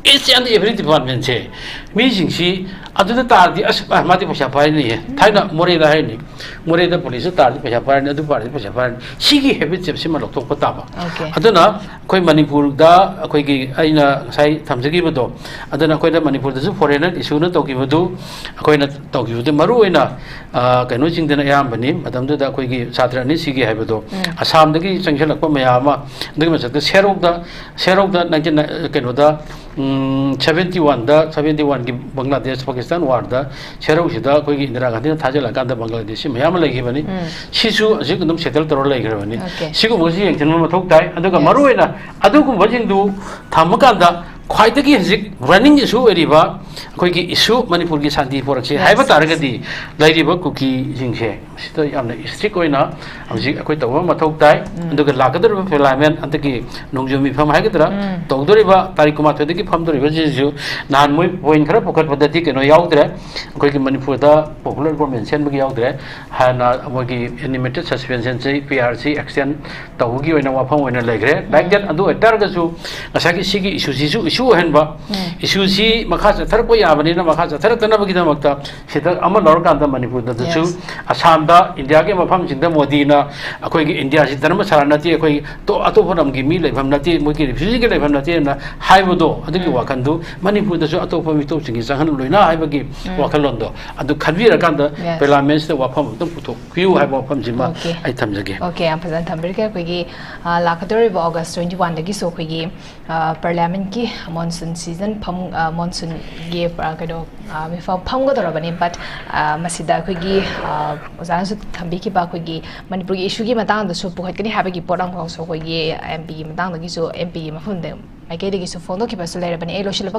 Each and every department ꯁꯦ, ꯃꯤꯁꯤꯡꯁꯤ ꯑꯗꯨꯗ ꯇꯥꯔꯗꯤ, "ꯑꯁ, ꯑ, ꯃꯥꯗꯤ ꯄꯩꯁꯥ ꯄꯥꯏꯅꯤꯌꯦ"꯫ ꯊꯥꯏꯅ ꯃꯣꯔꯦꯗ ꯍꯥꯏꯔꯤꯅꯤ, "ꯃꯣꯔꯦꯗ police ꯇ ꯇꯥꯔꯗꯤ ꯄꯩꯁꯥ ꯄꯥꯏꯔꯅꯤ, ꯑꯗꯨ ꯄꯥꯔꯗꯤ ꯄꯩꯁꯥ ꯄꯥꯏꯔꯅꯤ"꯫ ꯁꯤꯒꯤ habit ꯁꯦ ꯁꯤꯃ ꯂꯧꯊꯣꯛꯄ ꯇꯥꯕ꯫ Okay. ꯑꯗꯨꯅ ꯑꯩꯈꯣꯏ ꯃꯅꯤꯄꯨꯔꯗ ꯑꯩꯈꯣꯏꯒꯤ ꯑꯩꯅ ꯉꯁꯥꯏ ꯊꯝꯖꯈꯤꯕꯗꯣ, ꯑꯗꯨꯅ ꯑꯩꯈꯣꯏꯅ ꯃꯅꯤꯄꯨꯔꯗꯁꯨ foreigner issue ꯅ ꯇꯧꯈꯤꯕꯗꯨ, ꯑꯩꯈꯣꯏꯅ ꯇꯧꯈꯤꯕꯗꯨ ꯃꯔꯨ ꯑꯣꯏꯅ, ꯑ, ꯀꯩꯅꯣꯁꯤꯡꯗꯅ ꯑꯌꯥꯝꯕꯅꯤ꯫ ꯃꯇꯝꯗꯨꯗ ꯑꯩꯈꯣꯏꯒꯤ ꯁꯥꯇ꯭ꯔ ꯑꯅꯤ ꯁꯤꯒꯦ ꯍꯥꯏꯕꯗꯣ, ꯎꯝ꯫ ꯑꯁꯥꯝꯗꯒꯤ ꯆꯪꯁꯤꯜꯂꯛꯄ ꯃꯌꯥꯝ ꯑꯃ, ꯑꯗꯨꯒꯤ ꯃꯊꯛꯇ ꯁꯦꯔꯧꯗ, ꯁꯦꯔꯧꯗ nineteen, ꯀꯩꯅꯣꯗ, ꯎꯝ, seventy one ꯗ, seventy one ꯒꯤ ꯕꯪꯒ꯭ꯂꯥꯗꯦꯁ ꯋꯦꯁꯇꯔꯟ ꯋꯥꯔꯗ ꯁꯦꯔꯧꯁꯤꯗ ꯑꯩꯈꯣꯏꯒꯤ ꯏꯟꯗꯤꯔꯥ ꯒꯥꯟꯙꯤꯅ ꯊꯥꯖꯤꯜꯂꯀꯥꯟꯗ ꯕꯪꯒ꯭ꯂꯥꯗꯦꯁꯤ ꯃꯌꯥꯝ ꯑꯃ ꯂꯩꯈꯤꯕꯅꯤ꯫ ꯎꯝ. ꯁꯤꯁꯨ ꯍꯧꯖꯤꯛ ꯑꯗꯨꯝ ꯁꯦꯇꯜ ꯇꯧꯔ ꯂꯩꯈ꯭ꯔꯕꯅꯤ꯫ Okay. ꯁꯤꯒꯨꯝꯕꯁꯤ ꯌꯦꯡꯁꯤꯟꯕ ꯃꯊꯧ ꯇꯥꯏ꯫ ꯑꯗꯨꯒ Yes. ꯃꯔꯨꯑꯣꯏꯅ ꯑꯗꯨꯒꯨꯝꯕꯁꯤꯡꯗꯨ ꯊꯝꯃꯀꯥꯟꯗ ꯈ꯭ꯋꯥꯏꯗꯒꯤ ꯍꯧꯖꯤꯛ ꯔꯟꯅꯤꯡ ꯏꯁꯨ ꯑꯣꯏꯔꯤꯕ ꯑꯩꯈꯣꯏꯒꯤ ꯏꯁꯨ ꯃꯅꯤꯄꯨꯔꯒꯤ ꯁꯥꯟꯇꯤ ꯄꯣꯔꯛꯁꯤ Yes. ꯍꯥꯏꯕ ꯇꯥꯔꯒꯗꯤ ꯂꯩꯔꯤꯕ ꯀꯨꯀꯤꯁꯤꯡꯁꯦ ꯁꯤꯗ ꯌꯥꯝꯅ ꯏꯁꯇ꯭ꯔꯤꯛ ꯑꯣꯏꯅ ꯍꯧꯖꯤꯛ ꯑꯩꯈꯣꯏ ꯇꯧꯕ ꯃꯊꯧ ꯇꯥꯏ꯫ ꯎꯝ. ꯑꯗꯨꯒ ꯂꯥꯛꯀꯗꯧꯔꯤꯕ ꯄꯥꯔꯂꯤꯌꯥꯃꯦꯟ ꯍꯟꯗꯛꯀꯤ ꯅꯣꯡꯖꯨ ꯃꯤꯐꯝ ꯍꯥꯏꯒꯗ꯭ꯔꯥ ꯎꯝ. ꯇꯧꯗꯣꯔꯤꯕ ꯇꯥꯔꯤꯛ ꯀꯨꯟꯃꯥꯊꯣꯏꯗꯒꯤ ꯐꯝꯗꯣꯔꯤꯕꯁꯤꯡꯁꯨ ꯅꯍꯥꯟ ꯃꯣꯏ ꯄꯣꯏꯟ ꯈꯔ ꯄꯨꯈꯠꯄꯗꯗꯤ ꯀꯩꯅꯣ ꯌꯥꯎꯗ꯭ꯔꯦ, ꯑꯩꯈꯣꯏꯒꯤ ꯃꯅꯤꯄꯨꯔꯗ ꯄꯣꯄꯨꯂꯔ ꯒꯣꯔꯃꯦꯟ ꯁꯦꯝꯕꯒꯤ ꯌꯥꯎꯗ꯭ꯔꯦ꯫ ꯍꯥꯟꯅ ꯃꯣꯏꯒꯤ ꯑꯦꯅꯤꯃꯦꯇꯦꯠ ꯁꯁꯄꯦꯟꯁꯟꯁꯤ ꯄꯤ ꯑꯥꯔ ꯁꯤ ꯑꯦꯛꯁꯇꯦꯟ ꯇꯧꯕꯒꯤ ꯑꯣꯏꯅ ꯋꯥꯐꯝ ꯑꯣꯏꯅ ꯂꯩꯈ꯭ꯔꯦ꯫ Like that, ꯑꯗꯨ ꯑꯣꯏꯇꯥꯔꯒꯁꯨ ꯉꯁꯥꯏꯒꯤ ꯁꯤꯒꯤ ꯏꯁꯨꯁꯤꯁꯨ ꯏꯁꯨ ꯑꯣꯏꯍꯟꯕ, ꯎꯝ. ꯏꯁꯨꯁꯤ ꯃꯈꯥ ꯆꯠꯊꯔꯛꯄ ꯌꯥꯕꯅꯤꯅ ꯃꯈꯥ ꯆꯠꯊꯔꯛꯇꯅꯕꯒꯤꯗꯃꯛꯇ ꯁꯤꯗ ꯑꯃ ꯂꯧꯔꯀꯥꯟꯗ ꯃꯅꯤꯄꯨꯔꯗꯁꯨ Yes. ꯑꯁꯥꯝꯗ ꯏꯟꯗꯤꯌꯥꯒꯤ ꯃꯐꯝꯁꯤꯡꯗ ꯃꯣꯗꯤꯅ ꯑꯩꯈꯣꯏꯒꯤ ꯏꯟꯗꯤꯌꯥꯁꯤ ꯙꯔꯃꯁꯥꯂꯥ ꯅꯠꯇꯦ, ꯑꯩꯈꯣꯏ ꯑꯇꯣꯞ-, ꯑꯇꯣꯞꯄ ꯂꯝꯒꯤ ꯃꯤ ꯂꯩꯐꯝ ꯅꯠꯇꯦ, ꯃꯣꯏꯒꯤ ꯔꯤꯐ꯭ꯌꯨꯖꯤꯒꯤ ꯂꯩꯐꯝ ꯅꯠꯇꯦꯅ ꯍꯥꯏꯕꯗꯣ, ꯑꯗꯨꯒꯤ ꯎꯝ. ꯋꯥꯈꯜꯗꯨ ꯃꯅꯤꯄꯨꯔꯗꯁꯨ ꯑꯇꯣꯞꯄ ꯃꯤꯇꯣꯞꯁꯤꯡꯒꯤ ꯆꯪꯍꯜꯂꯨ ꯂꯣꯏꯅ ꯍꯥꯏꯕꯒꯤ ꯎꯝ. ꯋꯥꯈꯜꯂꯣꯟꯗꯣ ꯑꯗꯨ ꯈꯟꯕꯤꯔꯀꯥꯟꯗ Yes. ꯄꯥꯔꯂꯤꯌꯥꯃꯦꯟꯁꯤꯗ ꯋꯥꯐꯝ ꯑꯝꯇꯪ ꯄꯨꯊꯣꯛꯄꯤꯌꯨ ꯍꯥꯏꯕ ꯋꯥꯐꯝꯁꯤꯃ Okay. ꯑꯩ ꯊꯝꯖꯒꯦ꯫ Okay, ꯌꯥꯝ ꯐꯖꯅ ꯊꯝꯕꯤꯔꯒꯦ꯫ ꯑꯩꯈꯣꯏꯒꯤ, ꯑ, ꯂꯥꯛꯀꯗꯧꯔꯤꯕ ꯑꯣꯒꯁ twenty one ꯗꯒꯤꯁꯨ ꯑꯩꯈꯣꯏꯒꯤ, ꯑ, ꯄꯥꯔꯂꯤꯌꯥꯃꯦꯟꯀꯤ ꯃꯣꯟꯁꯨꯟ ꯁꯤꯖꯟ ꯐꯝ-, ꯑ, ꯃꯣꯟꯁꯨꯟꯒꯤ, ꯑ, ꯀꯩꯅꯣ, ꯑ, ꯃꯤꯐꯝ ꯐꯝꯒꯗꯧꯔꯕꯅꯤ꯫ But, ꯑ, ꯃꯁꯤꯗ ꯑꯩꯈꯣꯏꯒꯤ, ꯑ, ꯑꯣꯖꯥꯅꯁꯨ ꯊꯝꯕꯤꯈꯤꯕ ꯑꯩꯈꯣꯏꯒꯤ ꯃꯅꯤꯄꯨꯔꯒꯤ ꯏꯁꯨꯒꯤ ꯃꯇꯥꯡꯗꯁꯨ ꯄꯨꯈꯠꯀꯅꯤ ꯍꯥꯏꯕꯒꯤ ꯄꯣꯠ ꯑꯃꯈꯛꯁꯨ ꯑꯩꯈꯣꯏꯒꯤ ꯑꯦꯝ ꯄꯤꯒꯤ ꯃꯇꯥꯡꯗꯒꯤꯁꯨ, ꯑꯦꯝ ꯄꯤꯒꯤ ꯃꯐꯝꯗ ꯃꯥꯏꯀꯩꯗꯒꯤꯁꯨ ꯐꯣꯡꯗꯣꯛꯈꯤꯕꯁꯨ ꯂꯩꯔꯕꯅꯤ꯫ ꯑꯩ ꯂꯣꯏꯁꯤꯜꯂꯛꯄ